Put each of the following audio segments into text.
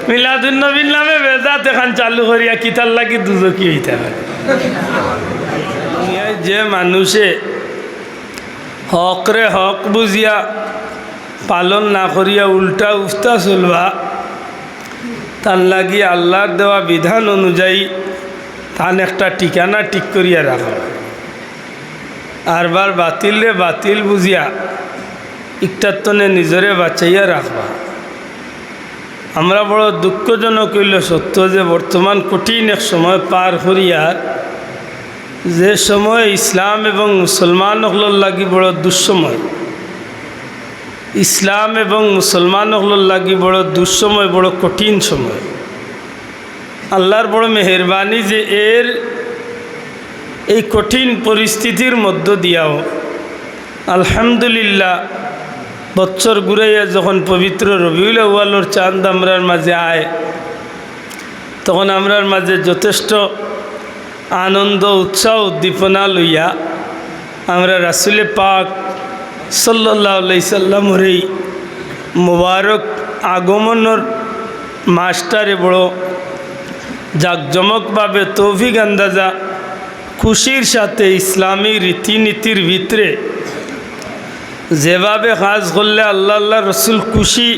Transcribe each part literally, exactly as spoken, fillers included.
মিলাদুন নবীর নামে বেদাত এখান চালু করিয়া কিতার লাগি দুজকি অইতা পারে? দুনিয়ায় যে মানুষে হকরে হক বুঝিয়া পালন না করিয়া উল্টা উফতা চলবা, তার লাগি আল্লাহর দেওয়া বিধান অনুযায়ী তান একটা ঠিকানা ঠিক করিয়া রাখা। আর বার বাতিলরে বাতিল বুঝিয়া ইকটার তনে নিজরে বাঁচাইয়া রাখবা। আমরা বড় দুঃখজনক অইল সত্য যে বর্তমান কঠিন এক সময় পার করিয়ার, যে সময় ইসলাম এবং মুসলমান অকলর লাগি বড় দুঃসময়, ইসলাম এবং মুসলমান অকলর লাগি বড় দুঃসময়, বড় কঠিন সময়। আল্লাহর বড় মেহেরবানি যে এর এই কঠিন পরিস্থিতির মধ্য দিয়াও আলহামদুলিল্লাহ, বছর ঘুরাইয়া যখন পবিত্র রবিউল আউয়ালর চাঁদ আমরার মাঝে আয়, তখন আমরার মাঝে যথেষ্ট আনন্দ, উৎসাহ, উদ্দীপনা লইয়া আমরা রাসূলে পাক সাল্লাল্লাহু আলাইহি সাল্লামর এই মোবারক আগমনর মাসটারে বড় জাঁকজমকভাবে তৌফিক আন্দাজা খুশির সাথে ইসলামী রীতিনীতির ভিতরে যেভাবে কাজ করলে আল্লাহ, আল্লাহ রসুল খুশি,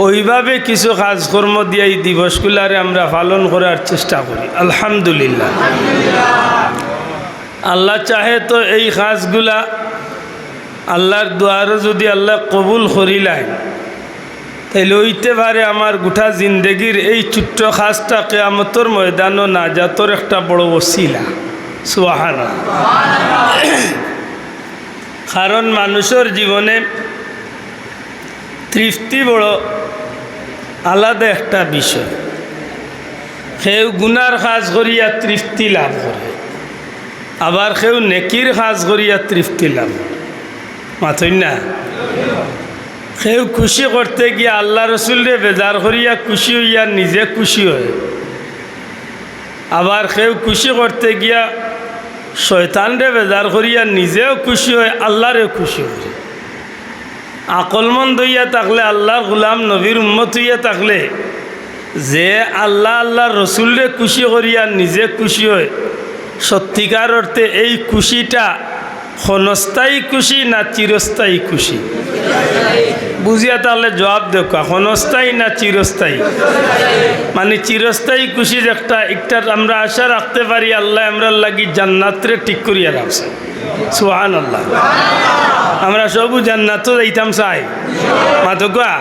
ওইভাবে কিছু কাজকর্ম দিয়া এই দিবসগুলারে আমরা পালন করার চেষ্টা করি। আলহামদুলিল্লাহ। আল্লাহ চাহে তো এই কাজগুলা আল্লাহর দুয়ারো যদি আল্লাহ কবুল করিলায়, তাইলে অইতে পারে আমার গোটা জিন্দেগির এই ছোট্ট কাজটা কিয়ামতর ময়দানো নাজাতর একটা বড় ওসিলা। সুবহানাল্লাহ। কারণ মানুষর জীবনে তৃপ্তি বড় আলাদা একটা বিষয়। কেউ গুনার কাজ করিয়া তৃপ্তি লাভ করে, আবার কেউ নেকির কাজ করিয়া তৃপ্তি লাভ করে। মাতইন না? কেউ খুশি করতে গিয়া আল্লাহ রসুলরে বেজার করিয়া খুশি অইয়া নিজে খুশি অয়, আবার কেউ খুশি করতে গিয়া শয়তানরে বেজার করিয়া নিজেও খুশি অয়, আল্লাহরেও খুশি করে। আকলমন্দ অইয়া থাকলে, আল্লাহর গোলাম নবীর উম্মত অইয়া থাকলে, যে আল্লাহ, আল্লাহর রসুলরে খুশি করিয়া নিজে খুশি অয়, সত্যিকার অর্থে এই খুশিটা ক্ষণস্থায়ী খুশি না চিরস্থায়ী খুশি? বুঝিয়া তাহলে জবাব দেউক্কা, ক্ষণস্থায়ী না চিরস্থায়ী? মানে চিরস্থায়ী খুশি একটা, একটা আমরা আশা রাখতে পারি আল্লাহ আমরার লাগি জান্নাতরে ঠিক করিয়া রাখছে। সুবহানাল্লাহ। আমরা সবু জান্নাতো যাইতাম চাই। মাতউক্কা।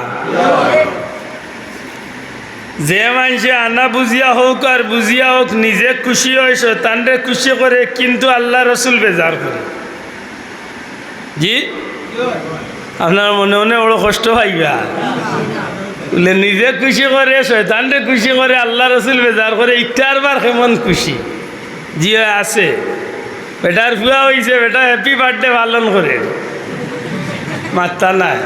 যে মানষে আনা বুঝিয়া হউক আর বুঝিয়া হউক, নিজে খুশি অয়, শয়তানরে খুশি করে, কিন্তু আল্লাহ রসুল বেজার করে। জি? আপনারা মনে মনে বড় কষ্ট পাইবা। বুলে, নিজে খুশি করে, শয়তানরে খুশি করে, আল্লাহ রসুল বেজার করে, ইটার বার কেমন খুশি? জি অয়, আছে। বেটার ফুয়া অইছে, বেটা happy birthday পালন করে। মাত্তা নাই।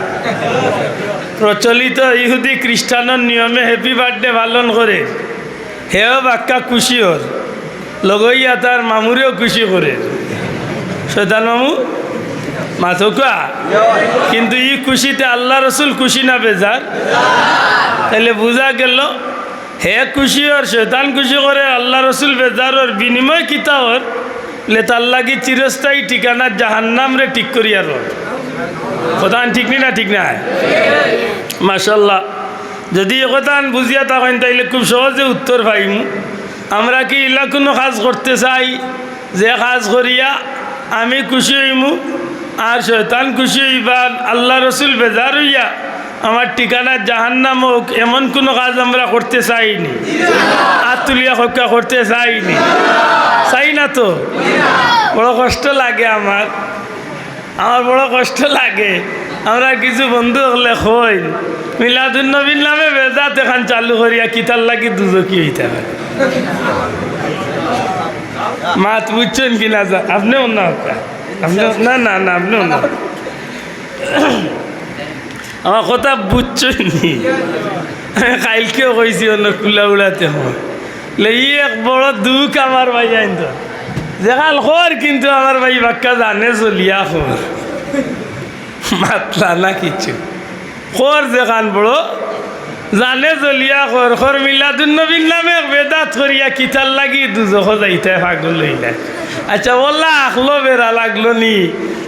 প্রচলিত ইহুদি খ্রিস্টানর নিয়মে happy birthday পালন করে। হেও বাক্কা খুশি অর। লগইয়া তার মামুরেও খুশি করে। শয়তান মামু, মাতউক্কা। কিন্তু ই খুশিতে আল্লাহ রসুল খুশি না বেজার? তাইলে বুঝা গেল হে খুশি অর, শয়তান খুশি করে, আল্লাহ রসুল বেজার অর, বিনিময় কিতা অর? লে তার লাগি চিরস্থায়ী ঠিকানা জাহান্নামরে ঠিক করিয়া রর। কথাখান ঠিক নি না ঠিক নায়? মাশাআল্লাহ। যদি ই কথাখান বুঝিয়া থাকইন, তাইলে খুব সহজে উত্তর পাইমু। আমরা কি ইলা কুনু কাজ করতে চাই, যে কাজ করিয়া আমি খুশি অইমু আর শয়তান খুশি অইবা, আল্লাহ রসুল বেজার অইয়া আমার ঠিকানা জাহান্নাম অউক, এমন কুনু কাজ আমরা করতে চাই নি? আত তুলিয়া কউক্কা, করতে চাই নি? চাই না তো? বড় কষ্ট লাগে আমার, আমার বড় কষ্ট লাগে। আমরা কিছু বন্ধু অকলে কইন, মিলাদুন নবীর নামে বেদাত এখান চালু করিয়া কিতার লাগি দুজকি অইতা পারে। মাত বুঝছইন কি না জা-, আপনেও না, আপনে, না, না, না, আপনেও না। আমার কথা বুঝছইন নি? আমি কাইলকেও কইছি অন্য কুলা উড়াতে হয়। লে, ই এক বড় দুখ আমার ভাইয়াইন তো। যেখান কর কিন্তু আমার ভাই বাক্কা জানে চলিয়া কর। মাতলা না কিছু। কর যেখান বড় জানে জ্বলিয়া কর, কর মিলাদুন নবীর নামে এক বেদাত করিয়া কিতার লাগি দুজখো যাইতায় পাগল অইলায়। আচ্ছা, অলা আখলো বেড়া লাগলো নি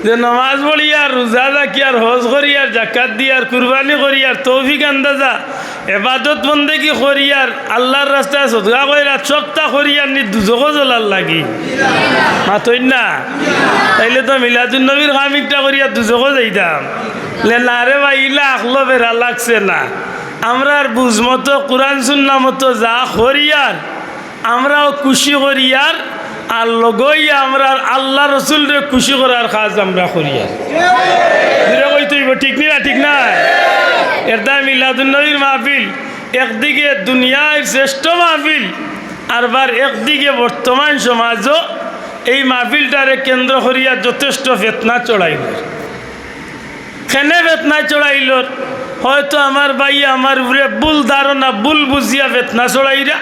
যে নমাজ পড়িয়ার, রুজা রাখিয়ার, হজ করিয়ার, জাকাত দিয়ার, কুরবানি করিয়ার, তৌফিক আন্দাজা এবাদত বন্দেগি করিয়ার, আল্লার রাস্তায় সদকা করিয়ার, সবতা করিয়ার নি দুজখো জ্বলার লাগি? মাতইন না। তাইলে তো মিলাদুন নবীর কাম একটা করিয়া দুজখো যাইতাম। লে না রে ভাই, ইলা আখলো বেড়া লাগছে না। আমরার বুঝ মতো, কুরআন সুন্নাহ মতো যা করিয়ার, আমরাও খুশি করিয়ার, আর লগই আমরার আল্লার রসুলরে খুশি করার কাজ আমরা করিয়ার। জুরে কইতে অইবো, ঠিক নি না? ঠিক না? এরদায় মিলাদুন নবীর মাহফিল একদিকে দুনিয়ার শ্রেষ্ঠ মাহফিল, আরবার একদিকে বর্তমান সমাজও এই মাহফিলটারে কেন্দ্র করিয়া যথেষ্ট ফেতনা চড়াইল। কেনে ফেতনা চড়াইলর? হয়তো আমার ভাইয়ে আমার উপরে ভুল ধারণা, ভুল বুঝিয়া ফেতনা চড়াইরা,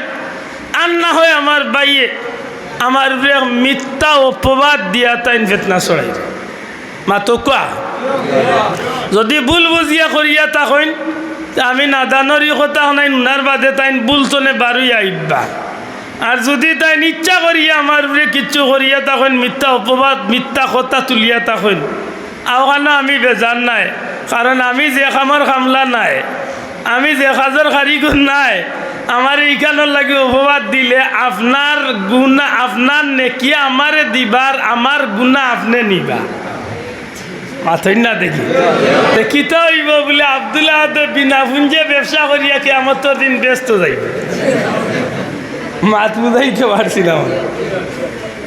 আর না হয় আমার ভাইয়ে আমার উপরে এক মিথ্যা অপবাদ দিয়া তাইন ফেতনা চড়াইরা। মাতউক্কা। যদি ভুল বুঝিয়া করিয়া থাকইন, তে আমি নাদানর ই কথা নাই, হুনার বাদে তাইন ভুল তনে বারইয়া আইবা। আর যদি তাইন ইচ্ছা করিয়া আমার উপরে কিচ্ছু করিয়া থাকইন, মিথ্যা অপবাদ, মিথ্যা কথা তুলিয়া থাকইন, অখানো আমি বেজার নায়, কারণ আমি যে কামর কামলা নায়, আমি যে কাজর কারিগর নায়। আমারে ইখানর লাগি অপবাদ দিলে আপনার গুনা, আপনার নেকি আমারে দিবা, আর আমার গুনা আপনে নিবা। মাতইন না দেখি। তে কিতা অইবো বুলে আব্দুল আহাদে বিনা পুঞ্জে ব্যবসা করিয়া কিয়ামতর দিন বেহেস্তো যাইবো। মাত বুঝাইতে পারছি না।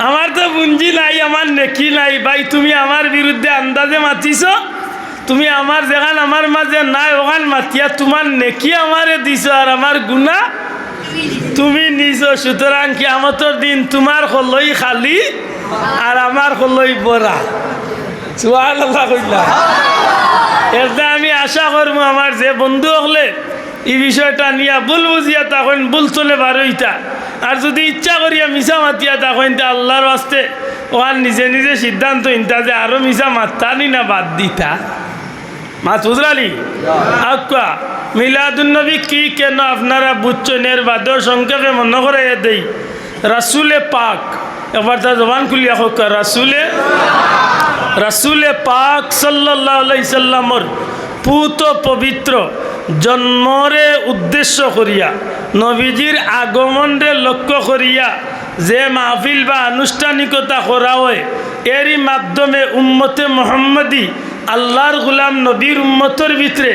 আমার তো পুঞ্জি নাই, আমার নেকি নাই। ভাই, তুমি আমার বিরুদ্ধে আন্দাজে মাতিছো, তুমি আমার যেখান আমার মাঝে নাই, অখান মাতিয়া তুমার নেকি আমারে দিছো, আর আমার গুনা তুমি নিছো। সুতরাং কিয়ামতর দিন তুমার কলই খালি, আর আমার কলই ভরা। সুবহানাল্লাহ কইলা। এরদায় আমি আশা করমু আমার যে বন্ধু অকলে ই বিষয়টা নিয়া ভুল বুঝিয়া থাকইন, ভুল তনে বারইতা। আর যদি ইচ্ছা করিয়া মিছা মাতিয়া থাকইন, তে আল্লার ওয়াস্তে অখান নিজে নিজে সিদ্ধান্ত নিতা যে আরো মিছা মাততা নি না বাদ দিতা। মাত বুঝরা নি? আউক্কা, মিলাদুন নবী কি, কেন আপনারা বুঝছইন, এর বাদেও সংক্ষেপে মনো করাইয়া দেই। রাসুলে পাক, একবার তা জবান খুলিয়া কউক্কা, রাসুলে, রাসুলে পাক সাল্লাল্লাহু আলাইহি সাল্লামর পুত পবিত্র জন্মরে উদ্দেশ্য করিয়া, নবীজির আগমনরে লক্ষ্য করিয়া যে মাহফিল বা আনুষ্ঠানিকতা করা অয়, এরই মাধ্যমে উম্মতে মুহাম্মদী আল্লার গুলাম নবীর উম্মতর ভিতরে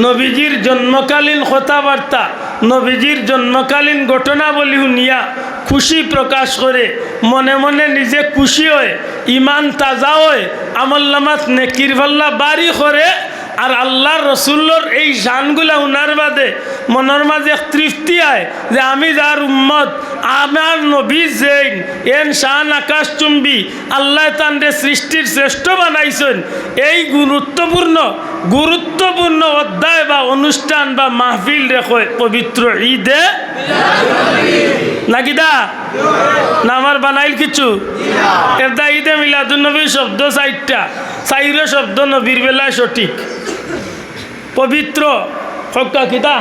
নবীজির জন্মকালীন কথাবার্তা, নবীজির জন্মকালীন ঘটনাবলী হুনিয়া খুশি প্রকাশ করে, মনে মনে নিজে খুশি অয়, ইমান তাজা অয়, আমলনামাত নেকির পাল্লা ভারি করে। আর আল্লার রসুলর এই শানগুলা হুনার বাদে মনর মাঝে এক তৃপ্তি আয় যে আমি যার উম্মত, আমার নবী যেইন, এন শান আকাশচুম্বী, আল্লায় তানরে সৃষ্টির শ্রেষ্ঠ বানাইছইন। এই গুরুত্বপূর্ণ, গুরুত্বপূর্ণ অধ্যায় বা অনুষ্ঠান বা মাহফিলরে কয় পবিত্র ঈদে, না কিতা? না আমার বানাইল কিছু? এরদায় ঈদে মিলাদুন নবী শব্দ চাইরটা, চাইরো শব্দ নবীর বেলায় সঠিক। পবিত্র, কউক্কা কিতা?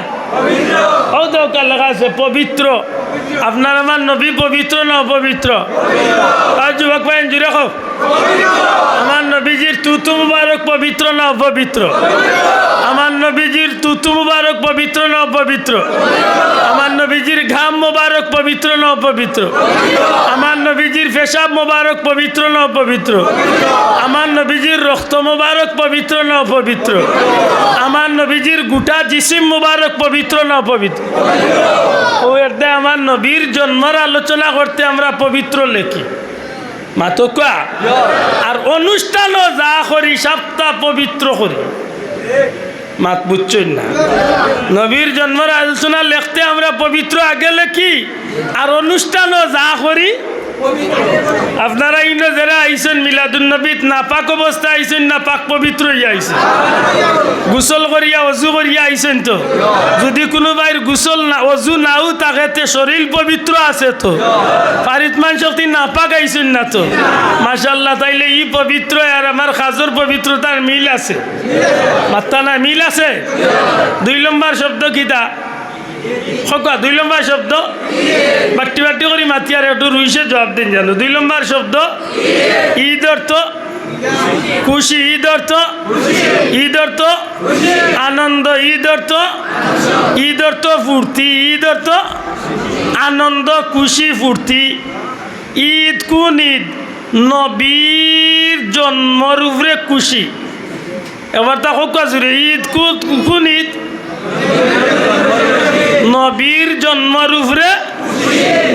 অউ দেখউক্কা লেখা আছে পবিত্র। আপনার আমার নবী পবিত্র না অপবিত্র? আর যুবক ভাই, জুরে কউক। আমার নবীজির থুথু মুবারক পবিত্র না অপবিত্র? আমার নবীজির থুথু মুবারক পবিত্র না অপবিত্র? আমার নবীজির ঘাম মুবারক পবিত্র না অপবিত্র? আমার নবীজির পেশাব মুবারক পবিত্র না অপবিত্র? আমার নবীজির রক্ত মুবারক পবিত্র না অপবিত্র? আমার নবীজির গুটা জিসিম মুবারক পবিত্র না অপবিত্র? অউ এরদায় আমার নবীর জন্মর আলোচনা করতে আমরা পবিত্র লেখি। মাতউক্কা। আর অনুষ্ঠানও যা করি, সবতা পবিত্র করি। মাত বুঝছইন না? নবীর জন্মর আলোচনা লেখতে আমরা পবিত্র আগে লেখি, আর অনুষ্ঠানও যা করি, আপনারা ইনো যেরা আইছইন মিলাদুন নবীত, নাপাক অবস্থায় আইছইন না পাক পবিত্র অইয়া আইছইন? গোসল করিয়া, অজু করিয়া আইছইন তো? যুদি কুনু ভাইর গোসল না, অজু নাও থাকে, তে শরীল পবিত্র আছে তো? ফারিদমান শক্তি নাপাক আইছইন না তো? মাশাআল্লাহ, তাইলে ই পবিত্র আর আমার কাজর পবিত্রতার মিল আছে। মাত্তা না, মিল আছে। দুই লম্বর শব্দ কিতা? কউক্কা, দুই লম্বর শব্দ। বাট্টি বাট্টি করি মাতিয়ার, একটু রুইসে জুয়াব দেইন জানো। দুই লম্বর শব্দ, ইদ অর্থ খুশি, ইদ অর্থ, ইদ অর্থ আনন্দ, ইদ অর্থ, ইদ অর্থ ফুর্তি, ইদ অর্থ আনন্দ, খুশি, ফুর্তি। ইদ কুন ইদ? নবীর জন্মর উপরে খুশি। এবার তা কউক্কা জুরে, ইদ কু-, কুন ইদ? নবীর জন্মর উপরে,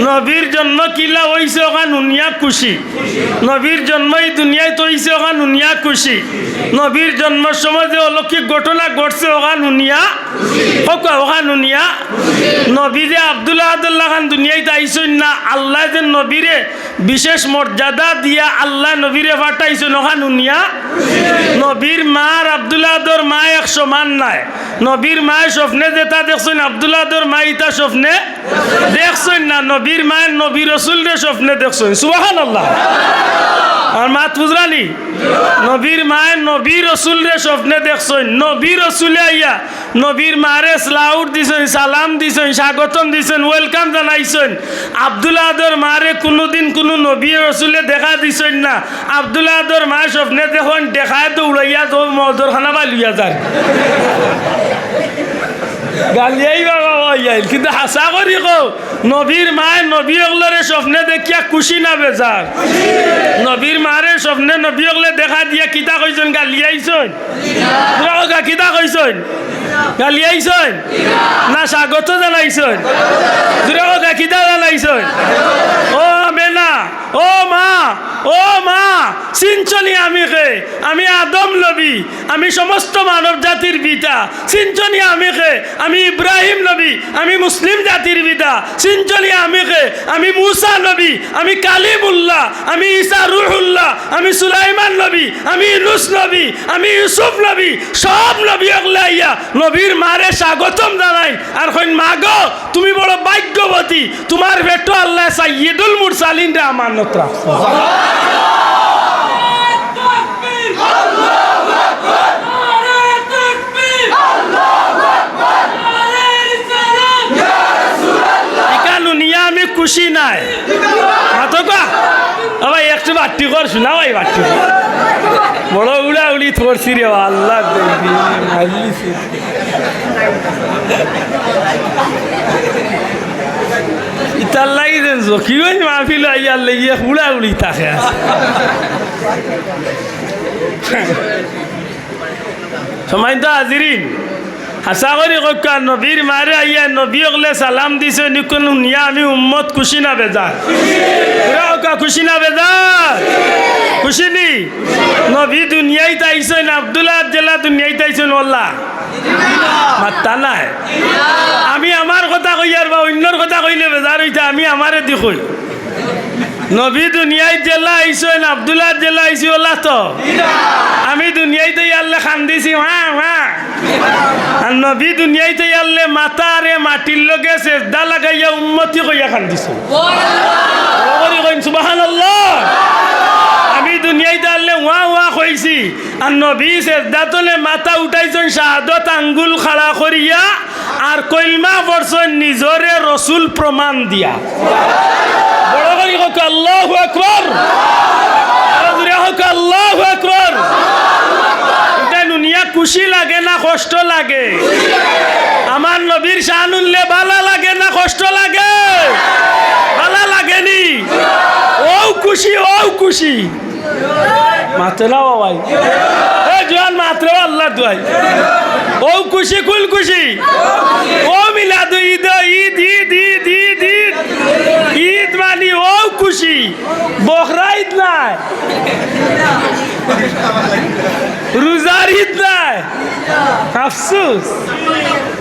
নবীর জন্ম কিলা অইছে অখান হুনিয়া খুশি। নবীর জন্ম ই দুনিয়াত অইছে অখান হুনিয়া খুশি। নবীর জন্মর সময় যে অলৌকিক ঘটনা ঘটছে অখান হুনিয়া, কউক্কা অখান হুনিয়া। নবী যে আব্দুল আহাদর লাখান দুনিয়াত আইছইন না, আল্লায় যে নবীরে বিশেষ মর্যাদা দিয়া আল্লায় নবীরে পাঠাইছইন অখান হুনিয়া। নবীর মা আর আব্দুল আহাদর মা এক সমান নায়। নবীর মায় স্বপ্নে যেতা দেখছইন, আব্দুল আহাদর মায় ইতা স্বপ্নে দেখছইন না। নবীর মায় নবী রসুলরে স্বপ্নে দেখছইন। সুবহানাল্লাহ। আর মাত বুঝরানি? নবীর মায় নবী রসুলরে স্বপ্নে দেখছইন। নবী রসুলে আইয়া নবীর মারে salute দিছইন, সালাম দিছইন, স্বাগতম দিছইন, welcome জানাইছইন। আব্দুল আহাদর মারে কুনুদিন কুনু নবী রসুলে দেখা দিছইন না। আব্দুল আহাদর মায় স্বপ্নে দেখইন, দেখায় দৌড়াইয়া দৌ-, মদরখানা বায় লইয়া যার। গালিয়াই বাবা ওই আইল, কিন্তু হাছা করি কও, নবীর মায় নবী অকলরে স্বপ্নে দেখিয়া খুশি না বেজার? নবীর মারে স্বপ্নে নবী অকলে দেখা দিয়া কিতা কইছইন? গালিয়াইছইন? জুরে কউক্কা, কিতা কইছইন? গালিয়াইছইন? না স্বাগত জানাইছইন? জুরে কউক্কা, কিতা জানাইছইন? ও আমেনা, ও মা, ও মা, চিনছনি আমি কে? আমি আদম নবী, আমি সমস্ত মানব জাতির পিতা। চিনছনি আমি কে? আমি ইব্রাহিম নবী, আমি মুসলিম জাতির পিতা। চিনছনি আমি কে? আমি মুসা নবী, আমি কালিমুল্লাহ, আমি ঈসা রুহুল্লাহ, আমি সুলাইমান নবী, আমি ইউনুস নবী, আমি ইউসুফ নবী। সব নবী অকলে আইয়া নবীর মারে স্বাগতম জানাইন আর কইন, "মা গো, তুমি বড় ভাগ্যবতী, তুমার পেটো আল্লায় সাইয়্যিদুল মুরসালিনরে আমানত রাখছইন।" ইখান হুনিয়া আমি খুশি নায়। মাতউক্কা। ও ভাই, একটু বাট্টি কর, হুনা ভাই, বাট্টি কর। বড় উড়াউড়ি করছি রে, আল্লাহ দেখবি, মাইলিছি। ইতার লাগি যেন জকিগঞ্জ মাহফিল আইয়ার লাগি এক উড়াউড়ি থাকে আছে। সম্মানিত হাজিরিন, হাছা করি কউক্কা, নবীর মারে আইয়া নবী অকলে সালাম দিছইন, ইখান হুনিয়া আমি উম্মত খুশি না বেজার? জুরে কউক্কা, খুশি না বেজার? খুশি নি? নবী দুনিয়াত আইছইন, আব্দুল আহাদ যেলা দুনিয়াত আইছইন, অলা মাত্তা নাই। আমি আমার কথা কইয়ার বা অইন্যর কথা কইলে বেজার অইতা, আমি আমারে দি কই। নবী দুনিয়াত যেলা আইছইন, আব্দুল আহাদ যেলা আইছি, অলা তো। আমি দুনিয়াত আইয়ারলে কান্দিছি, ওয়া, ওয়া। আর নবী দুনিয়াত আইয়ারলে মাথারে মাটির লগে সেজদা লাগাইয়া উম্মতি কইয়া কান্দিছইন। বড় করি কইন, সুবহানাল্লাহ। আমি দুনিয়াত আইয়ারলে ওয়া, ওয়া কইছি। আর নবী সেজদা তনে মাথা উঠাইছইন, শাহাদত আঙ্গুল খাড়া করিয়া, আর কলমা পড়ছইন নিজরে রসুল প্রমাণ দিয়া। বড় করি কউক্কা, আল্লাহু আকবার। আরো জুরে কউক্কা, আল্লাহু আকবার। ইতা হুনিয়া খুশি লাগে না কষ্ট লাগে? আমার নবীর শান হুনলে ভালা লাগে না কষ্ট লাগে? ভালা লাগে নি? অউ খুশি, অউ খুশি। মাতে না বাবাই। এ জোয়ান মাত রে, আল্লাহর দোয়াই। অউ খুশি, কুন খুশি? অউ মিলাদু ইদ, ইদ, ইদ, ইদ, ইদ, ইদ। ইদ মানি অউ খুশি। বকরা ইদ নায়। রুজার ইদ নায়। আফসুস।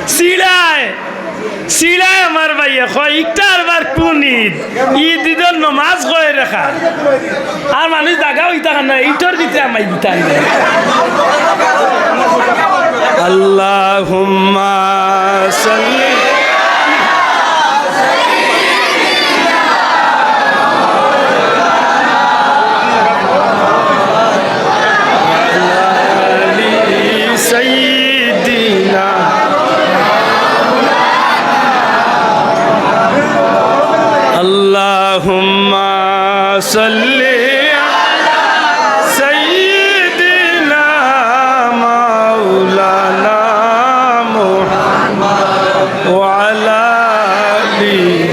সিড়ায়। সিরায় আমার ভাইয়ে কয়, "ইকটা আরবার কুন ইদ? ইদ ইদর নমাজ কয় রেখা।" আর মানুষ জাগা অইতা না, ইটর ভিতরে আমাই দিতা না। আল্লাহুম্মা সাল্লি আলা আলি সাইয়্যিদিনা। আল্লাহুম্মা সাল্লি আলা সাইয়্যিদিনা মাওলানা মুহাম্মদ ওয়া আলা আলি।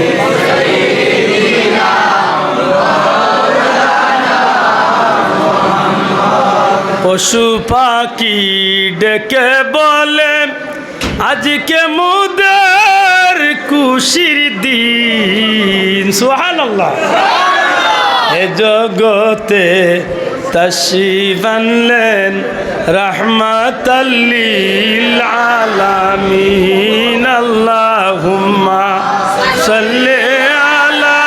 পশু পাখি ডেকে বলে, আজকে মোদের খুশির দিন। সুবহানাল্লাহ। এ জগতে তশরিফ আনলেন রাহমাতাল লিল আলামিন। আল্লাহুম্মা সাল্লি আলা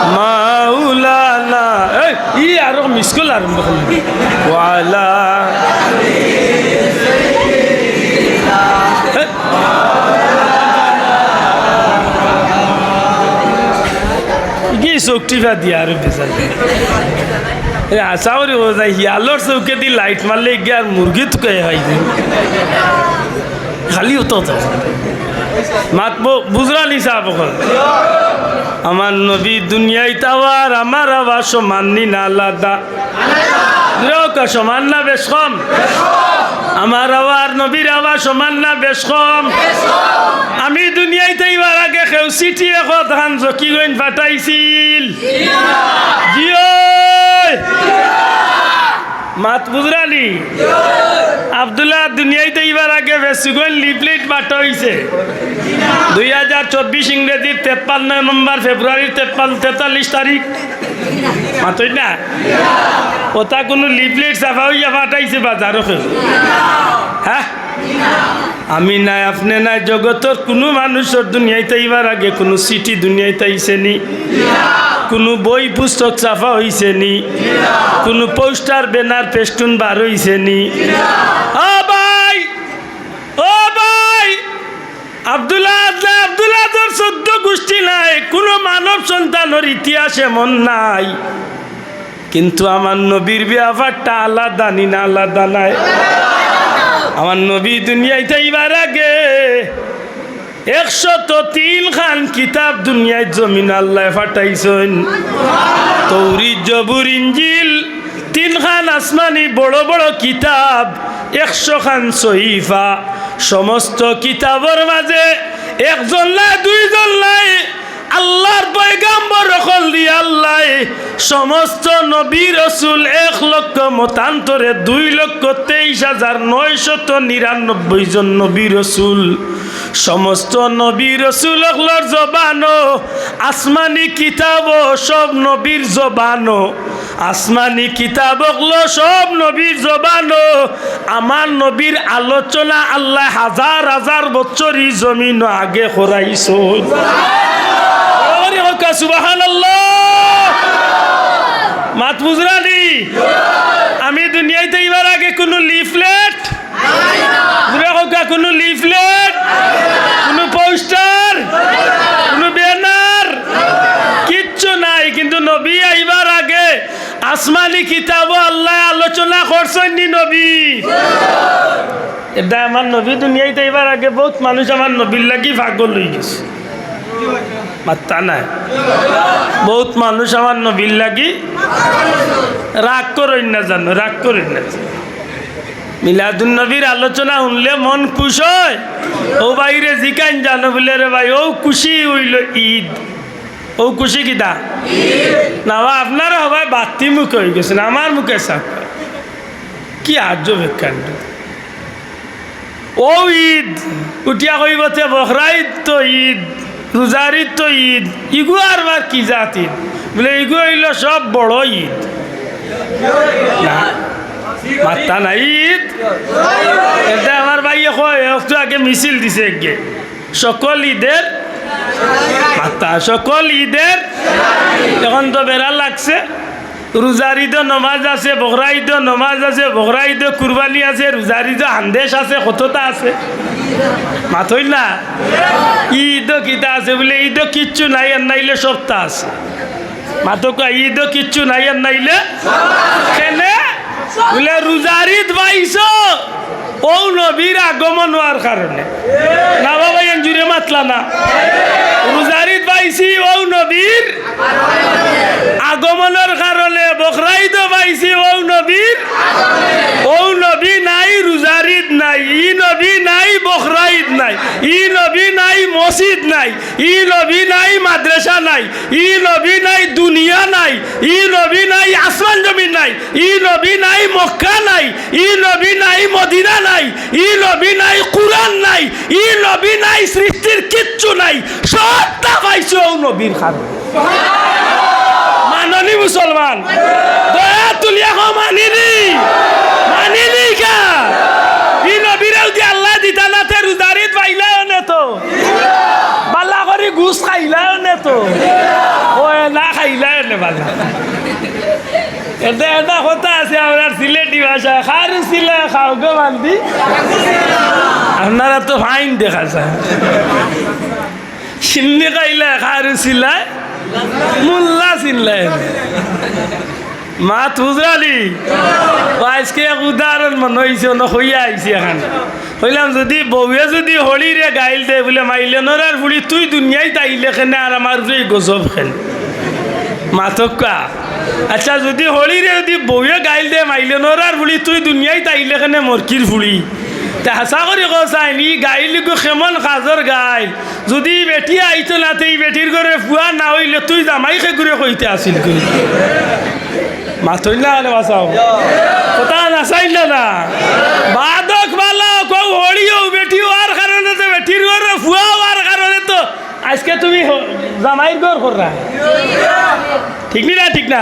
মাওলানা। এই, ই আরো মিস কল আরম্ভ করল। ওয়ালা। এই। কি চোখ টিপা দিয়া আরো বেজাল। এ, আশা করি ও যায়, হিয়ালর চোখে দি লাইট মারলে গিয়া আর মুরগি তুকাই খাইছে। খালি উত্তর তো। মাত বু-, বুঝরা নি সাব অকল? আমার নবী দুনিয়াইত আওয়ার, আমার আওয়ার সমান নি না আলাদা? জোরে কউক্কা, সমান না বেশ কম? আমার আওয়ার নবীর আওয়ার সমান না বেশ কম? আমি দুনিয়াইত আইবার আগে কেউ চিঠি একখান জকিগঞ্জ পাঠাইছিল? জি অয়। মাত বুঝরা নি? আব্দুল্লাহ দুনিয়াইত আইবার আগে ফেঞ্চুগঞ্জ লিফলেট বাটা অইছে। দুই হাজার চব্বিশ ইংরেজির তেপ্পান্ন নম্বর ফেব্রুয়ারির তেপ্পান্ন, তেতাল্লিশ তারিখ। মাতইন না? ওটা কুনু লিফলেট ছাপা অইয়া পাঠাইছে বাজারো কেউ? হ্যাঁ? আমি নাই, আপনে নাই, জগতর কুনু মানুষর দুনিয়াইত আইবার আগে কুনু চিঠি দুনিয়াইত আইছে নি? কুনু বই পুস্তক ছাপা অইছে নি? কুনু পোস্টার, ব্যানার, ফেস্টুন বার অইছে নি? ও ভাই, ও ভাই, আব্দুল আহাদ নাই, আব্দুল আহাদর চৌদ্দ গুষ্টি নাই, কুনু মানব সন্তানর ইতিহাস এমন নাই। কিন্তু আমার নবীর ব্যাপারটা আলাদা নি না আলাদা নায়? আমার নবী দুনিয়াইত আইবার আগে একশত তিন খান কিতাব দুনিয়ার জমিনো আল্লায় পাঠাইছইন। তৌরিত, জবুর, ইঞ্জিল, তিন খান আসমানি বড় বড় কিতাব, একশো খান সহিফা, সমস্ত কিতাবর মাঝে একজন নায়, দুইজন নায়, আল্লাহর পয়গাম্বর অকল দিয়া আল্লায় সমস্ত নবী রসুল এক লক্ষ মতান্তরে দুই লক্ষ তেইশ হাজার নয়শত নিরানব্বই জন নবী রসুল, সমস্ত নবী রসুল অকলর জবানো, আসমানি কিতাবো সব নবীর জবানো, আসমানি কিতাব অকলো সব নবীর জবানো, আমার নবীর আলোচনা আল্লায় হাজার হাজার বছর ই জমিনো আগে করাইছইন। জোরে কউক্কা সুবহানাল্লাহ। মাত বুঝরা নি? আমি দুনিয়াইত আইবার আগে কুনু লিফলেট, জোরে কউক্কা, কুনু লিফলেট, কুনু পোস্টার, কুনু ব্যানার, কিচ্ছু নাই। কিন্তু নবী আইবার আগে আসমানি কিতাবো আল্লায় আলোচনা করছইন নি নবী? এটা আমার নবী দুনিয়াইত আইবার আগে বউত মানুষ আমার নবীর লাগি পাগল অইগেছে। মাত্তা নাই। বউত মানুষ আমার নবীর লাগি রাগ করইন না জানো, রাগ করইন না। মিলাদুন নবীর আলোচনা হুনলে মন খুশ অয়। অউ ভাইরে জিকাইন জানো বুলে, "রে ভাই, অউ খুশি অইলো ইদ।" অউ খুশি কিতা? না বা আপনারা সবাই বাত্তি মুখে অইগেছইন, আমার মুখে চাউক্কা। কি আজব এক কাণ্ড। অউ ইদ, উঠিয়া কইবো তে বখরা ইদ তো ইদ, রোজার ইদ তো ইদ, ইগু আরবার কি জাত ইদ? বুলে, "ইগু অইলো সব বড় ইদ।" না। মাত্তা নাই ঈদ। এটা আমার ভাইয়ে কয়, একটু আগে মিছিল দিছে এগে। সকল ঈদের মাত্তা, সকল ঈদের। এখন তো বেড়া লাগছে। রোজার ঈদও নমাজ আছে, বকরা ঈদও নমাজ আছে, বকরা ঈদও কুরবানি আছে, রোজার ঈদও হান্দেশ আছে, কততা আছে। মাতইন না? ঈদও কিতা আছে বুলে, ঈদও কিচ্ছু নাই, আর নাইলে সবতা আছে। মাতউক্কা, ঈদও কিচ্ছু নাই, আর নাইলে কেনে? বুলে, রোজার ঈদ পাইছো, অউ নবীর আগমন অওয়ার কারণে। না বাবা, এন জুরে মাতলা না। রোজার ঈদ পাইছি, অউ নবীর আগমনর কারণে। বকরা ঈদও পাইছি, অউ নবীর, অউ নবী নাই, রোজার ঈদ নাই, ই নবী নাই, বকরা ঈদ নাই, ই নবী নাই, মসজিদ নাই, ই নবী নাই, মাদ্রাসা নাই, ই নবী নাই, দুনিয়া নাই, ই নবী নাই, আসমান জমিন নাই, ই নবী নাই, মক্কা নাই, ই নবী নাই, মদিনা নাই, ই নবী নাই, কুরআন নাই, ই নবী নাই, সৃষ্টির কিচ্ছু নাই। সবতা পাইছো অউ নবীর কারণে। মাননি মুসলমান? দয়া তুলিয়া কও, মানিনি? মানিনি কা? ই নবীরে যুদি আল্লায় দিতা না তে রোজার ঈদ পাইলায় অনে তো। বালা করি গুস খাইলায় অনে তো। অয় না খাইলায় অনে বালা। এটা, এটা কথা আছে আমরার সিলেটি ভাষায়, "খারু সিলায় খাও গো বান্দি।" আপনারা তো ফাইন দেখা যায়। সিন্নি খাইলায় খারু সিলায়, মুল্লা সিল্লায়। মাত বুঝরানি? অউ আইজকে এক উদাহরণ মনো অইছে, অনো কইয়া আইছি এখান। কইলাম, যুদি বউয়ে যুদি হড়িরে গাইল দে বুলে, "মাইলে নরার ফুড়ি, তুই দুনিয়াইত আইলে কেনে, আর আমার উপরে ই গজব কেনে?" মাতউক্কা। আচ্ছা, যুদি হড়িরে যুদি বউয়ে গাইল দে, "মাইলে নরার ফুড়ি, তুই দুনিয়াইত আইলে কেনে, মরকির ফুড়ি?" তে হাছা করি কও চাইন, ই গাইল ইগু কেমন কাজর গাইল? যুদি ই বেটি আইতো না, তে ই বেটির ঘরর ফুয়া না অইলে তুই জামাই কেগুরে কইতে আছিল কই? মাতইন না কেনে বাচাও। কথা না চাইন না না। বাদ অউক বালা অউক, অউ হড়ি অউ বেটি অওয়ার কারণে তো, বেটির ঘরর ফুয়া অওয়ার কারণে তো আইজকে তুমি হ-, জামাইর ঘর কররায়। ঠিক নি না? ঠিক না?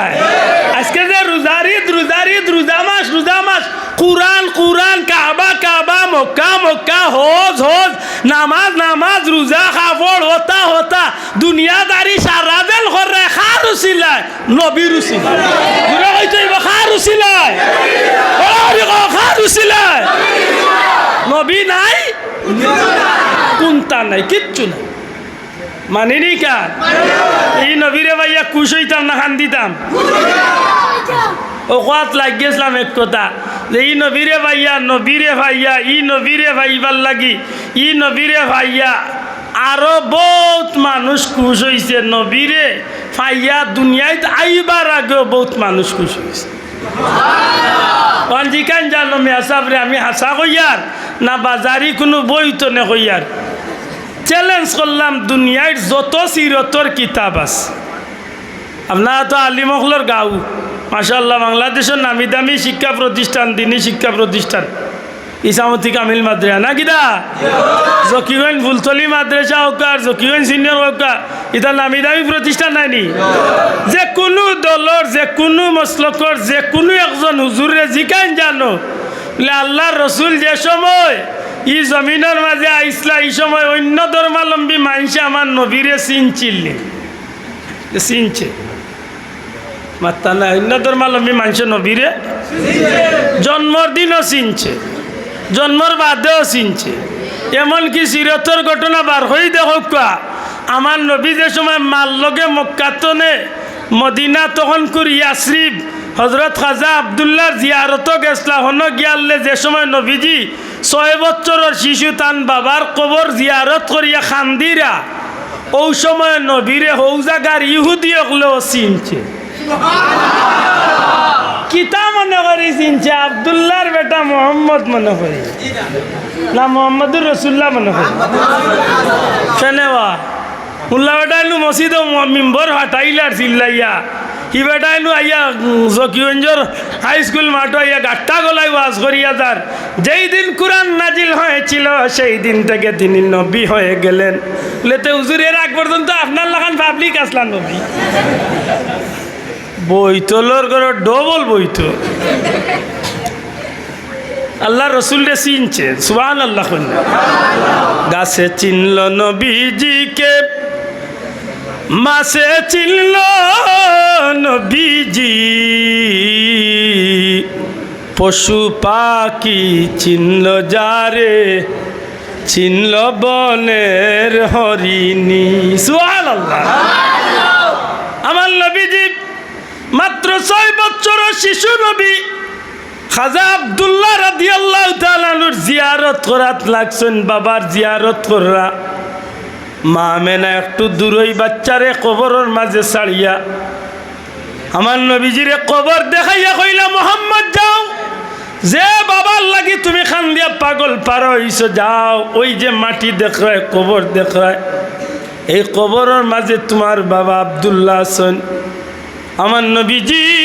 আইজকে যে রোজার ঈদ, রোজার ঈদ, রোজা মাস, রোজা মাস, কুরআন, কুরআন, কাবা, কাবা, মক্কা, মক্কা, হজ, হজ, নামাজ, নামাজ, রোজা, কাপড়, হতা, হতা, দুনিয়াদারি সারা দিন কররায়, কার উছিলায়? নবীর উছিলায়। জুরে কইতে অইবো, কার উছিলায়? বড় করি কও, কার উছিলায়? নবী নাই, কুন্তা নাই, কিচ্ছু নাই। মানিনি কা? ই নবীরে পাইয়া খুশ অইতাম না কান্দিতাম? অউ কওয়াত লাগি গেছলাম এক কথা, যে ই নবীরে পাইয়া, নবীরে পাইয়া, ই নবীরে পাইবার লাগি, ই নবীরে পাইয়া আরো বউত মানুষ খুশ অইছে। নবীরে পাইয়া দুনিয়াইত আইবার আগেও বউত মানুষ খুশ অইছে। অখন জিকাইন জানো মিয়া সাবরে, আমি হাছা কইয়ার না বাজারি কুনু বই তনে কইয়ার? Challenge করলাম, দুনিয়ার যত সিরতর কিতাব আছে, আপনারা তো আলিম অকলর গাউ, মাশাআল্লাহ, বাংলাদেশর নামি দামি শিক্ষা প্রতিষ্ঠান, দিনী শিক্ষা প্রতিষ্ঠান, ইসামতি কামিল মাদ্রাসা না কিতা? জকিগঞ্জ ফুলতলি মাদ্রাসা অউক্কা, জকিগঞ্জ সিনিয়র অউক্কা, ইতা নামি দামি প্রতিষ্ঠান নায়নি? যে কুনু দলর, যে কুনু মসলকর, যে কুনু একজন হুজুররে জিকাইন জানো, বুলে, আল্লার রসুল যে সময় ই জমিনর মাঝে আইছলা, ই সময় অইন্য ধর্মাবলম্বী মানষে আমার নবীরে চিনছিল নি? চিনছে। মাত্তা নাই, অইন্য ধর্মাবলম্বী মানষে নবীরে জন্মর দিনও চিনছে, জন্মর বাদেও চিনছে। এমনকি সিরতর ঘটনা বার করি দেখউক্কা, আমার নবী যে সময় মার লগে মক্কা তনে মদিনা, তখনকুর ইয়াসরিব, হজরত খাজা আব্দুল্লার জিয়ারতো গেছলা, হনো গিয়ারলে যে সময় নবীজি ছয় বছরর শিশু তান বাবার কবর জিয়ারত করিয়া কান্দিরা, অউ সময় নবীরে হউ জাগার ইহুদি অকলেও চিনছে। কিতা মনে করি চিনছে? আব্দুল্লার বেটা মোহাম্মদ মনে করি, না মোহাম্মদুর রসুল্লাহ মনে করি। কেনে বা? মুল্লা বেটাইনু মসজিদো ম-, মিম্বর ফাটাইলার চিল্লাইয়া। হি বেটাইনু আইয়া, উম, জকিগঞ্জর হাই স্কুল মাঠো আইয়া গাট্টা গলায় ওয়াজ করিয়া যার। যেই দিন কুরআন নাজিল হয়েছিল, সেই দিন থেকে তিনি নবী হয়ে গেলেন। বুলে, তে হুজুর, এর আগ পর্যন্ত আপনার লাখান পাবলিক আছলা নবী? বইতলর ঘরো ডবল বইতল। আল্লার রসুলরে চিনছে, সুবহানাল্লাহ কইন না। গাছে চিনল নবীজিকে, মাছে চিনল নবীজি, পশু পাখি চিনল যারে, চিনল বনের হরিণী। সুবহানাল্লাহ। আমার নবীজি মাত্র ছয় বছরর শিশু নবী, খাজা আব্দুল্লাহ রাদিয়াল্লাহু তাআলা আনহুর জিয়ারত করাত লাগছইন, বাবার জিয়ারত কররা। মা আমেনা একটু দূরই বাচ্চারে কবরর মাঝে ছাড়িয়া আমার নবীজিরে কবর দেখাইয়া কইলা, "মোহাম্মদ যাও, যে বাবার লাগি তুমি কান্দিয়া পাগল পারা অইছো, যাও, ওই যে মাটি দেখরায়, কবর দেখরায়, এই কবরর মাঝে তুমার বাবা আব্দুল্লাহ আছইন।" আমার নবীজি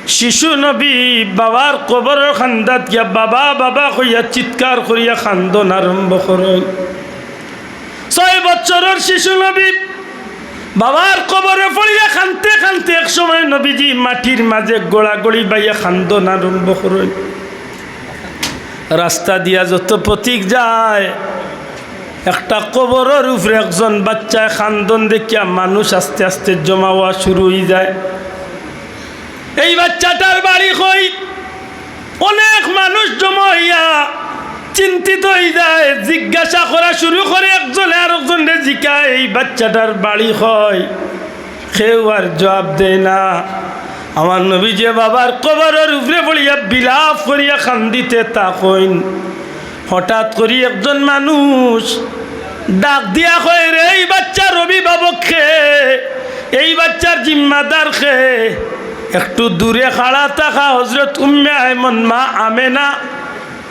শিশু নবী বাবার কবরর কান্দাত গিয়া "বাবা, বাবা" কইয়া চিৎকার করিয়া কান্দন আরম্ভ করইন। ছয় বছরর শিশু নবী বাবার কবরে পড়িয়া কানতে কানতে এক সময় নবীজি মাটির মাঝে গড়াগড়ি বাইয়া কান্দন আরম্ভ করইন। রাস্তা দিয়া যত পথিক যায়, একটা কবরর উপরে একজন বাচ্চায় কান্দন দেখিয়া মানুষ আস্তে আস্তে জমা অওয়া শুরু অইযায়। এই বাচ্চাটার বাড়ি কই? অনেক মানুষ জমা অইয়া চিন্তিত অইযায়, জিজ্ঞাসা করা শুরু করে, একজনে আরকজনরে জিকায়, "এই বাচ্চাটার বাড়ি কই?" কেউ আর জবাব দেয় না। আমার নবীজিয়ে বাবার কবরর উপরে পড়িয়া বিলাপ করিয়া কান্দিতে থাকইন। হঠাৎ করি একজন মানুষ ডাক দিয়া কয়, "রে, এই বাচ্চার অভিভাবক কে? এই বাচ্চার জিম্মাদার কে?" একটু দূরে খাড়া থাকা হযরত উম্মে আইমন মা আমেনা,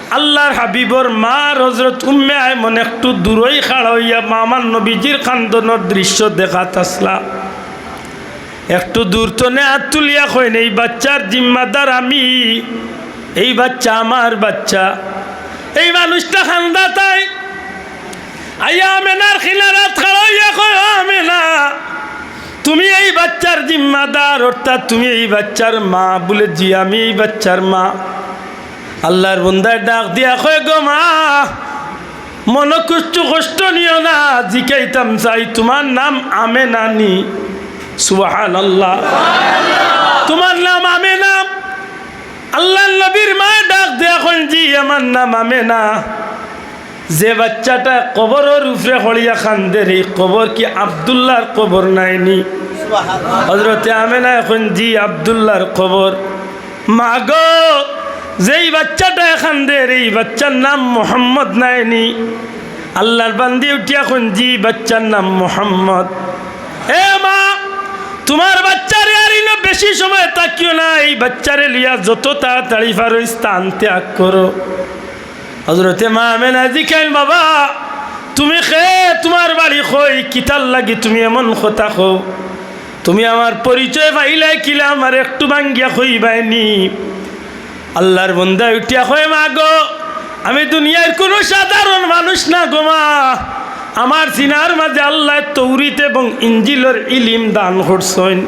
আল্লার হাবিবর মা আর হযরত উম্মে আইমন একটু দূরই খাড়া অইয়া মা আমার নবীজির কান্দনর দৃশ্য দেখাত আছলা। একটু দূর তনে আত তুলিয়া কইন, "এই বাচ্চার জিম্মাদার আমি, এই বাচ্চা আমার বাচ্চা।" এই মানুষটা কান্দাত আইয়া আইয়া আমেনার কিনারাত খাড়া অইয়া কয়, "ও আমেনা, তুমি এই বাচ্চার জিম্মাদার, অর্থাৎ তুমি এই বাচ্চার মা?" বুলে, "জি, আমি এই বাচ্চার মা।" আল্লার বন্দায় ডাক দিয়া কয়, "গো মা, মনো কুচ্ছু কষ্ট নিও না, জিকাইতাম চাই, তুমার নাম আমেনা নি?" সুবহানাল্লাহ। "তুমার নাম আমেনা?" আল্লার নবীর মায় ডাক দিয়া কইন, "জি, আমার নাম আমেনা।" যে বাচ্চাটা কবরর উপরে পড়িয়া কান্দের, এই কবর কি আব্দুল্লাহর কবর নায়নি? হযরতে আমেনায় কইন, "জি, আব্দুল্লাহর কবর।" "মা গো, যেই বাচ্চাটায় কান্দের, এই বাচ্চার নাম মোহাম্মদ নায়নি?" আল্লার বান্দি উঠিয়া কইন, "জি, বাচ্চার নাম মোহাম্মদ।" "এ মা, তুমার বাচ্চারে আর ইনো বেশি সময় থাকিও না, এই বাচ্চারে লইয়া যত তাড়াতাড়ি পারো স্থান ত্যাগ করো।" হযরতে মা আমেনা জিকাইন, "বাবা, তুমি কে? তুমার বাড়ি কই? কিতার লাগি তুমি এমন কথা কও? তুমি আমার পরিচয় পাইলায় কিলা? আমারে একটু ভাঙ্গিয়া কইবায়নি?" আল্লার বন্দায় উঠিয়া কয়, "মা গো, আমি দুনিয়ার কুনু সাধারণ মানুষ না গো মা। আমার সিনার মাঝে আল্লায় তৌরিত এবং ইঞ্জিলর ইলিম দান করছইন।"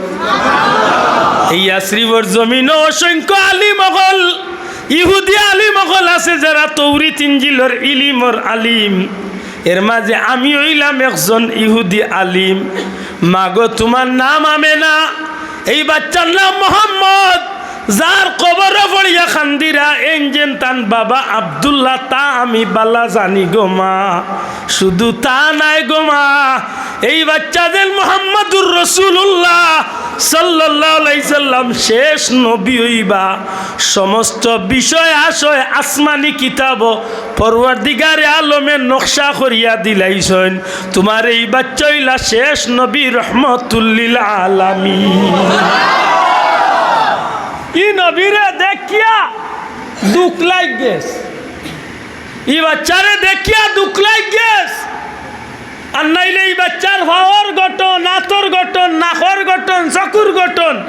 এই ইয়াসরিবর জমিনো অসংখ্য আলিম অকল, ইহুদি আলিম অকল আছে, যারা তৌরিত ইঞ্জিলর ইলিমর আলিম। এর মাঝে আমি অইলাম একজন ইহুদি আলিম। মা গো, তুমার নাম আমেনা, এই বাচ্চার নাম মোহাম্মদ, যার কবরো পড়িয়া কান্দিরা, এইন যেন তান বাবা আব্দুল্লাহ, তা আমি বালা জানি গো মা। শুধু তা নায় গো মা, এই বাচ্চা যেন মুহাম্মাদুর রাসূলুল্লাহ সাল্লাল্লাহু আলাইহি সাল্লাম শেষ নবী অইবা। সমস্ত বিষয় আশয় আসমানি কিতাবো পরওয়ারদিগারে আলমে নকশা করিয়া দিলাইছইন। তুমার এই বাচ্চা অইলা শেষ নবী রহমতুল্লিল আলামিন। ই নবীরে দেখিয়া দুখ লাগি গেছে। ই বাচ্চারে দেখিয়া দুখ লাগি গেছে। আর নাইলে ই বাচ্চার পাওর গঠন, আতর গঠন, নাকর গঠন, চকুর গঠন,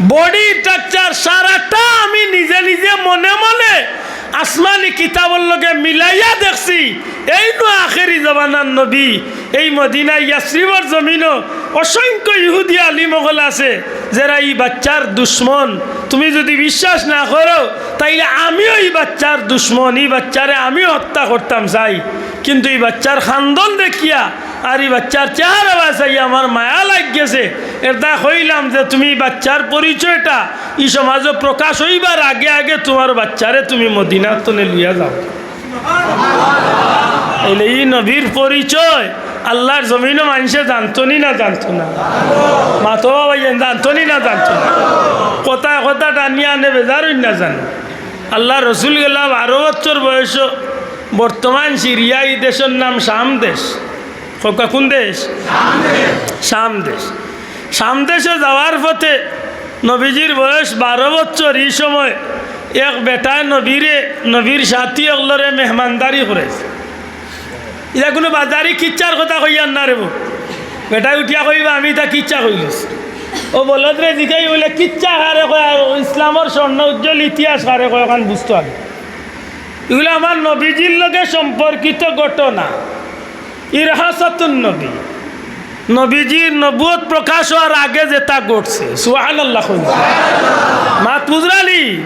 body structure সারাটা আমি নিজে নিজে মনে মনে আসমানি কিতাবর লগে মিলাইয়া দেখছি। এইনু আখেরি জমানার নবী, এই মদিনা ইয়াসরিবর জমিনো অসংখ্য ইহুদি আলিম অকল আছে, যেরা ই বাচ্চার দুশমন, তুমি যুদি বিশ্বাস না করো, তাইলে আমিও ই বাচ্চার দুশমন, ই বাচ্চারে আমিও হত্যা করতাম চাই। কিন্তু ই বাচ্চার খান্দন দেখিয়া আর ই বাচ্চার চেহারা বায় চাইয়া আমার মায়া লাগি গেছে। এরদায় কইলাম যে, তুমি ই বাচ্চার পরিচয়টা ই সমাজো প্রকাশ অইবার আগে আগে তুমার বাচ্চারে তুমি মদিনার তনে লইয়া যাও। এইলে ই নবীর পরিচয় আল্লার জমিনো মানষে জানতো নি না জানতো না? মাতো বা ভাইয়াইন, জানতো নি না জানতো না? কথায় কথায় টানিয়া আনে বেজার অইন না জানো। আল্লার রসুল গেলা বারো বছর বয়সো, বর্তমান সিরিয়া, ই দেশর নাম শাম দেশ। কউক্কা কুন দেশ? শাম দেশ। শাম দেশো যাওয়ার পথে নবীজির বয়স বারো বছর, ই সময় এক বেটায় নবীরে, নবীর সাথী অকলরে মেহমানদারি করাইছে। ইটা কুনু বাজারি কিচ্ছার কথা কইয়ার না রে বা। বেটায় উঠিয়া কইবা, "আমি ইটা কিচ্ছা কইলিছি।" অউ বলদরে জিকাই বলে, "কিচ্ছা কারে কয়, ইসলামর স্বর্ণ উজ্জ্বল ইতিহাস কারে কয়, অখান বুঝতো আগে।" ইগুলা আমার নবীজির লগে সম্পর্কিত ঘটনা। ইরহাসাতুন নবী, নবীজির নবুয়ত প্রকাশ অওয়ার আগে যেটা ঘটছে, সুবহানাল্লাহ কইন। মাত বুঝরানি?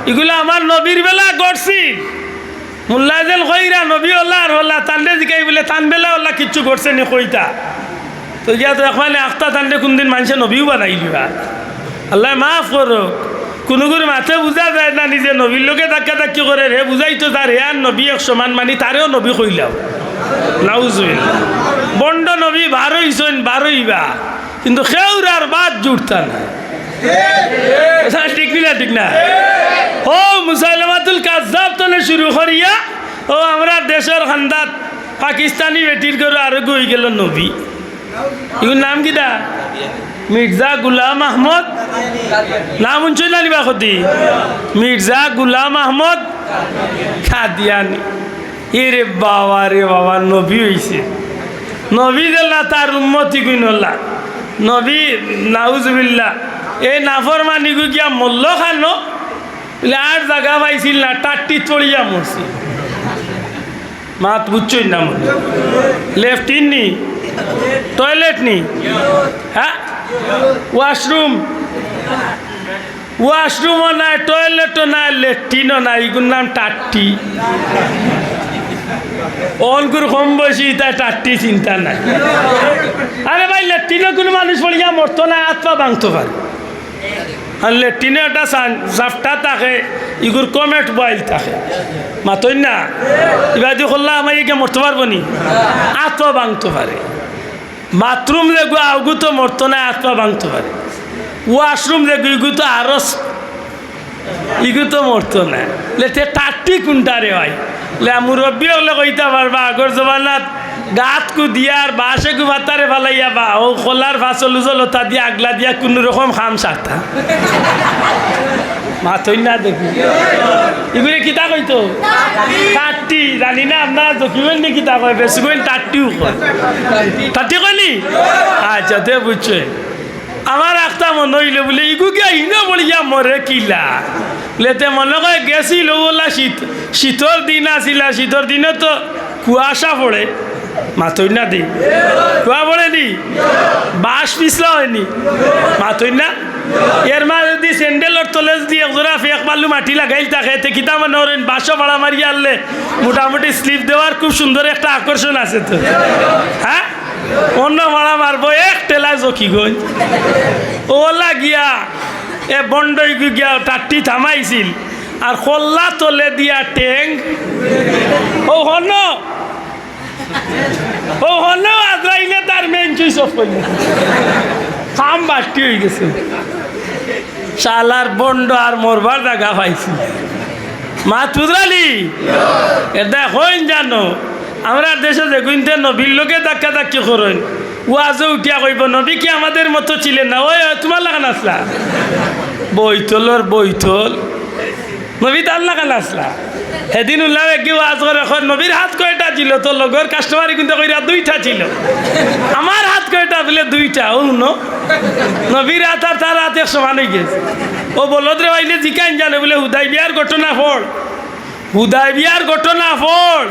ইগুলা আমার নবীর বেলা ঘটছিল। মুল্লায় যেন কইরা নবী অলা আর অলা, তানরে জিকাই বলে, "তান বেলা অলা কিচ্ছু ঘটছে নি, কইতা।" তো গিয়া তো একমানে আখতা তানরে কুনদিন মানষে নবীও বানাইলিবা। আল্লায় মাফ করউক। কুনুগুর মাতে বুঝা যায় না, নিজে নবীর লগে ধাক্কা ধাক্কি করের, হে বুঝাইতো যার হে আর নবী এক সমান, মানি তারেও নবী কইলাও। নাউজুবিল্লাহ। বন্ড নবী বারইছইন, বারইবা, কিন্তু কেউর আর বাদ জুড়তা না। কথা ঠিক নি না? ঠিক না? অউ মুসাইলামাতুল কাজ্জাব তনে শুরু করিয়া অউ আমরার দেশর কান্দাত পাকিস্তানি বেটির ঘরো আরোগু অইগেলো নবী। ইগুর নাম কিতা? মির্জা গুলাম আহমদ। নাম হুনছইন না নি বা কদি? মির্জা গুলাম আহমদ কাদিয়ানি। এরে বাবা রে বাবা, নবী অইছে। নবী যেলা তার উম্মতিগুইন অলা। নবী, নাউজুবিল্লাহ, এই নাফরমানিগু গিয়া মল্ল খানো, বলে আর জাগা পাইছিল না, টাট্টিত পড়িয়া মরছিল। মাত বুঝছইন না মনে? লেট্রিন নি? টয়লেট নি? হ্যাঁ? ওয়াশরুম? ওয়াশরুমও নাই, টয়লেটও নাই, লেট্রিনও নাই, ইগুর নাম টাট্টি। অনকুর কম বয়সী ইতা টাট্টি চিন্তা নাই। আরে ভাই, লেট্রিনো কুনু মানুষ পড়িয়া মরতো না, আত পা ভাঙতো পারে। আর লেট্রিনো একটা সান-, জাফটা থাকে, ইগুর কমেট বয়েল থাকে। মাতইন না? ইবাদি করলা আমার ইগে মরতো পারবো নি? আত পা ভাঙতো পারে। বাথরুম যেগু, অগু তো মরতো না, আত পা ভাঙতো পারে। ওয়াশরুম যেগু, ইগু তো আরো স-, ইগু তো মরতো না। লে তে টাট্টি কুনটা রে ভাই? লে মুরব্বি অকলে কইতা পারবা, আগর জমানাত গাত কুদিয়া আর বাঁশ এগু বাতারে ফালাইয়া বা অউ কলার ফাছল উজল অতা দিয়া আগলা দিয়া কুনু রকম কাম সারতা। মাতইন না দেখি। ইগুরে কিতা কইতো? টাট্টি। জানি না আপনারা জকিগঞ্জে কিতা কয়, বেশিগঞ্জ টাট্টিও কয়। টাট্টি কয় নি? আচ্ছা, তে বুঝছইন। আমার আখতা মনো অইলো বুলে, ইগু গিয়া হিনো পড়িয়া মরে কিলা? লে তে মনো কয় গেছিল অলা শীত, শীতর দিন আছিলা, শীতর দিনো তো কুয়াশা পড়ে। মাতইন না দি। কুয়া পড়ে নি? বাঁশ পিছলা অয় নি? মাতইন না? এর মাঝে যুদি স্যান্ডেলর তলে যুদি এক জোড়া ফেক বালু মাটি লাগাইল থাকে, তে কিতা মনো করইন? বাঁশো ফাড়া মারিয়া আনলে মোটামুটি স্লিপ দেওয়ার খুব সুন্দর একটা আকর্ষণ আছে তো। হ্যাঁ? অনো ফাড়া মারবো এক ঠেলায় জকিগঞ্জ। অলা গিয়া এ বন্ডই গিয়া টাট্টি থামাইছিল। আর কল্লা তলে দিয়া টেং। অউ হনো। অউ হনো আজরাইলে তার মেইন সুইচ অফ করিল। কাম বাট্টি অইগেছে। শালার বন্ড আর মরবার জাগা পাইছে। মাত বুঝরানি? এরদায় কইন জানো, আমরার দেশো যেগুইন্তে নবীর লগে ধাক্কা ধাক্কি করইন, ওয়াজো উঠিয়া কইবো, "নবী কি আমাদের মতো ছিলেন না?" ওই, ওই, তুমার লাখান আছলা। বইতলর বইতল। নবী তার লাখান আছলা। হেদিন উল্লাহ বেগি ওয়াজ করে, কয়, "নবীর হাত কয়টা ছিল?" তো লগর কাস্টমার কিন্তু কইরা, "দুইটা ছিল।" "আমার হাত কয়টা?" বুলে, "দুইটা।" অউ হুনো, নবীর হাত আর তার হাত এক সমান অইগেছে। অউ বলদরে পাইলে জিকাইন জানে বুলে, "হুদাইবিয়ার ঘটনা পড়, হুদাইবিয়ার ঘটনা পড়,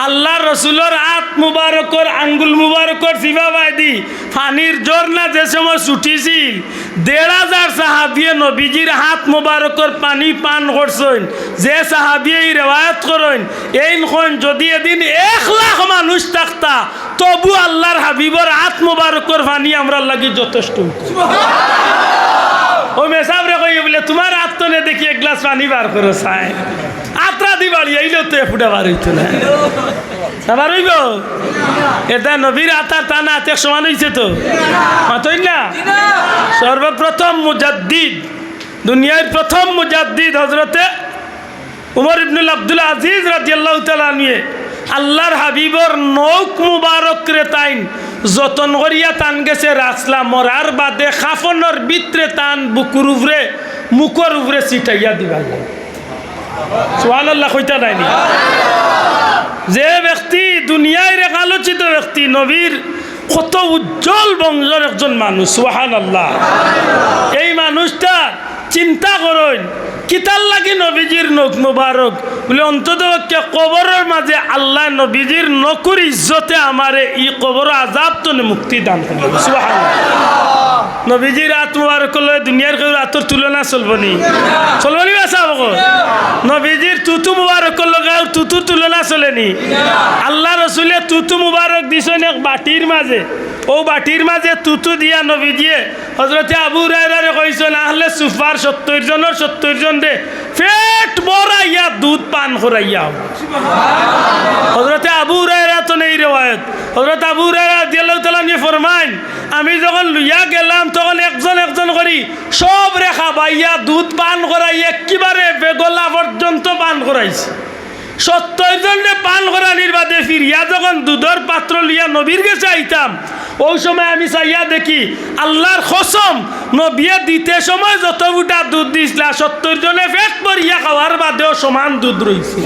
আল্লার রসুলর আত মুবারকর, আঙ্গুল মুবারকর চিবাবায়দি পানির ঝর্ণা যে সময় ছুটিছিল, দেড় হাজার সাহাবিয়ে নবীজির আত মুবারকর পানি পান করছইন। যে সাহাবিয়ে ই রেওয়ায়াত করইন, এইন কইন, যুদি এদিন এক লাখ মানুষ থাকতা, তবু আল্লার হাবিবর আত মুবারকর পানি আমরার লাগি যথেষ্ট অইতো। অউ মেসাবরে কইয়া বুলে, তুমার আত তনে দেখি এক গ্লাস পানি বার করো চাই। আতরাদি বাড়ি আইলেও তো এ ফুটা বার অইতো না। না বার অইবো? এটা নবীর আত আর তান আত এক সমান অইছে তো? মাতইন না? সর্বপ্রথম মুজাদ্দিদ, দুনিয়ার প্রথম মুজাদ্দিদ হযরতে উমর ইবনুল আব্দুল আজিজ রাদিয়াল্লাহু তাআলা আনহুয়ে আল্লার হাবিবর নখ মুবারকরে তাইন যতন করিয়া তান গেছে রাখলা, মরার বাদে কাফনর ভিতরে তান বুকুর উপরে, মুখর উপরে ছিটাইয়া দিবার লাগি। সুবহানাল্লাহ কইতা নায়নি? যে ব্যক্তি দুনিয়ার এক আলোচিত ব্যক্তি, নবীর কত উজ্জ্বল বংশর একজন মানুষ, সুবহানাল্লাহ। এই মানুষটা চিন্তা করইন, কিতার লাগি নবীজির নখ মুবারক? বুলে, অন্তত পক্ষে কবরর মাঝে আল্লায় নবীজির নখর ইজ্জতে আমারে ই কবর আজাব তনে মুক্তি দান করইন। সুবহানাল্লাহ। নবীজির আত মুবারকর লগে দুনিয়ার কেউর আতর তুলনা চলবো নি? চলবো নি বা সাব অকল? নবীজির থুথু মুবারকর লগে আর থুথুর তুলনা চলে নি? আল্লার রসুলে থুথু মুবারক দিছইন এক বাটির মাঝে, অউ বাটির মাঝে থুথু দিয়া নবীজিয়ে হযরতে আবু হুরায়রারে কইছইন, আহলে সুফার সত্তইর জনর সত্তইর জনরে পেট ভরাইয়া দুধ পান করাইয়া। হযরতে আবু হুরায়রা তনে ই রেওয়ায়াত। হযরত আবু হুরায়রা রাদিয়াল্লাহু তাআলা আনহু ফরমাইন, আমি যখন লইয়া গেলাম, তখন একজন একজন করি সবরে খাবাইয়া দুধ পান করাইয়া একেবারে বেগলা পর্যন্ত পান করাইছি। সত্তইর জনরে পান করানির বাদে ফিরিয়া যখন দুধর পাত্র লইয়া নবীর গেছে আইতাম, অউ সময় আমি চাইয়া দেখি, আল্লার কসম, নবীয়ে দিতে সময় যত ফুটা দুধ দিছলা, সত্তইর জনে পেট ভরিয়া খাওয়ার বাদেও সমান দুধ রইছে।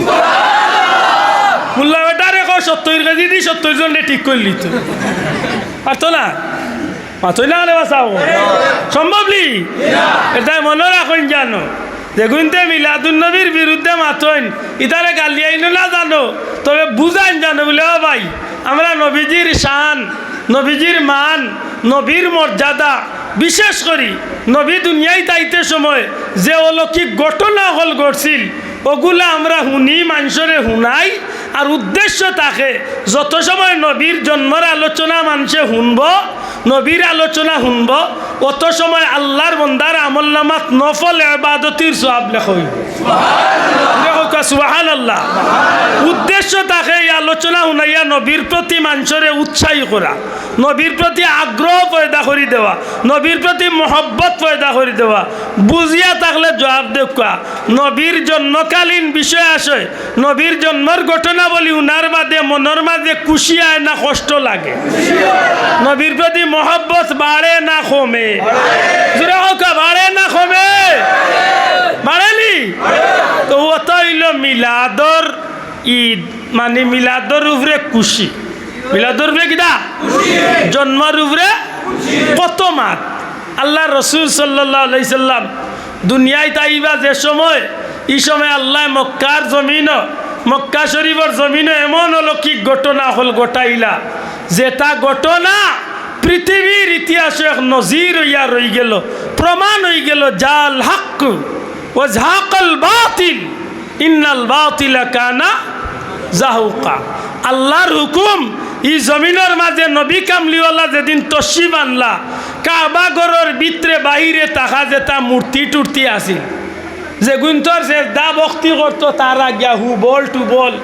মোল্লা বেটারে কও, সত্তইর কেজিদি সত্তইর জনরে ঠিক করিলিতো। পারতো না? মাতইন না কেনে বা সাব অকল? সম্ভব নি? এটাই মনো রাখইন জানো, যেগুইন্তে মিলাদুন নবীর বিরুদ্ধে মাতইন, ইতারে গালিয়াইন না জানো, তবে বুঝাইন জানো বুলে, ও ভাই, আমরা নবীজির শান, নবীজির মান, নবীর মর্যাদা, বিশেষ করি নবী দুনিয়াত আইতে সময় যে অলৌকিক ঘটনা অকল ঘটছিল, অগুলা আমরা হুনি, মানষরে হুনাই, আর উদ্দেশ্য থাকে যত সময় নবীর জন্মর আলোচনা মানষে হুনবো, নবীর আলোচনা হুনবো, অত সময় আল্লার বন্দার আমলনামাত নফল ইবাদতির সওয়াব লেখা অইবো। জুরে কউক্কা সুবহানাল্লাহ। উদ্দেশ্য থাকে ই আলোচনা হুনাইয়া নবীর প্রতি মানষরে উৎসাহী করা, নবীর প্রতি আগ্রহ পয়দা করি দেওয়া, নবীর প্রতি মহব্বত পয়দা করি দেওয়া। বুঝিয়া থাকলে জুয়াব দেউক্কা। নবীর জন্মকালীন বিষয় আশয়, নবীর জন্মর ঘটনাবলী হুনার বাদে মনর মাঝে খুশি আয় না কষ্ট লাগে? নবীর প্রতি মহব্বত বাড়ে না কমে? জুরে কউক্কা, বাড়ে না কমে? বাড়ে নি? তো অতা অইলো মিলাদর ঈদ, মানি মিলাদর উপরে খুশি। মিলাদর উপরে কিতা? জন্মর উপরে কত মাত। আল্লার রসুল সাল্লাল্লাহু আলাইহি সাল্লাম দুনিয়াত আইবা যে সময়, ই সময় আল্লায় মক্কার জমিনো, মক্কা শরীফর জমিনো এমন অলৌকিক ঘটনা অকল ঘটাইলা, যেটা ঘটনা পৃথিবীর ইতিহাসো এক নজির অইয়া রইগেলো, প্রমাণ অইগেলো, জাআল হাক্কু ওয়া জাহাকাল বাতিল, ইন্নাল বাতিলা কানা জাহুকা। আল্লার হুকুম, ই জমিনর মাঝে নবী কামলিওয়ালা যেদিন তশরিফ আনলা, কাবা ঘরর ভিতরে বাহিরে থাকা যেতা মূর্তি টুর্তি আছিল, যেগুইন্তর সেজদা ভক্তি করতো তারা গিয়া হুবল টুবল,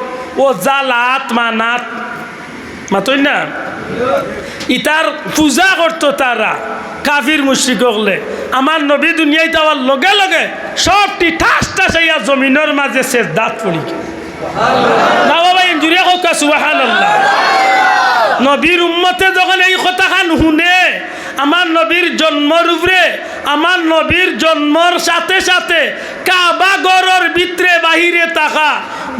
ওজ্জা লাত মানাত, মাতইন না? ইতার পূজা করতো তারা, কাফির মুশরিক অকলে। আমার নবী দুনিয়াত আওয়ার লগে লগে সবটি ঠাস ঠাস অইয়া জমিনর মাঝে সেজদাত পড়ি গেল। না বাবা, ইঞ্জুরিয়া কউক্কা সুবহানাল্লাহ। নবীর উম্মতে যখন এই কথাখান হুনে, আমার নবীর জন্মর উপরে, আমার নবীর জন্মর সাথে সাথে কাবা ঘরর ভিতরে বাহিরে থাকা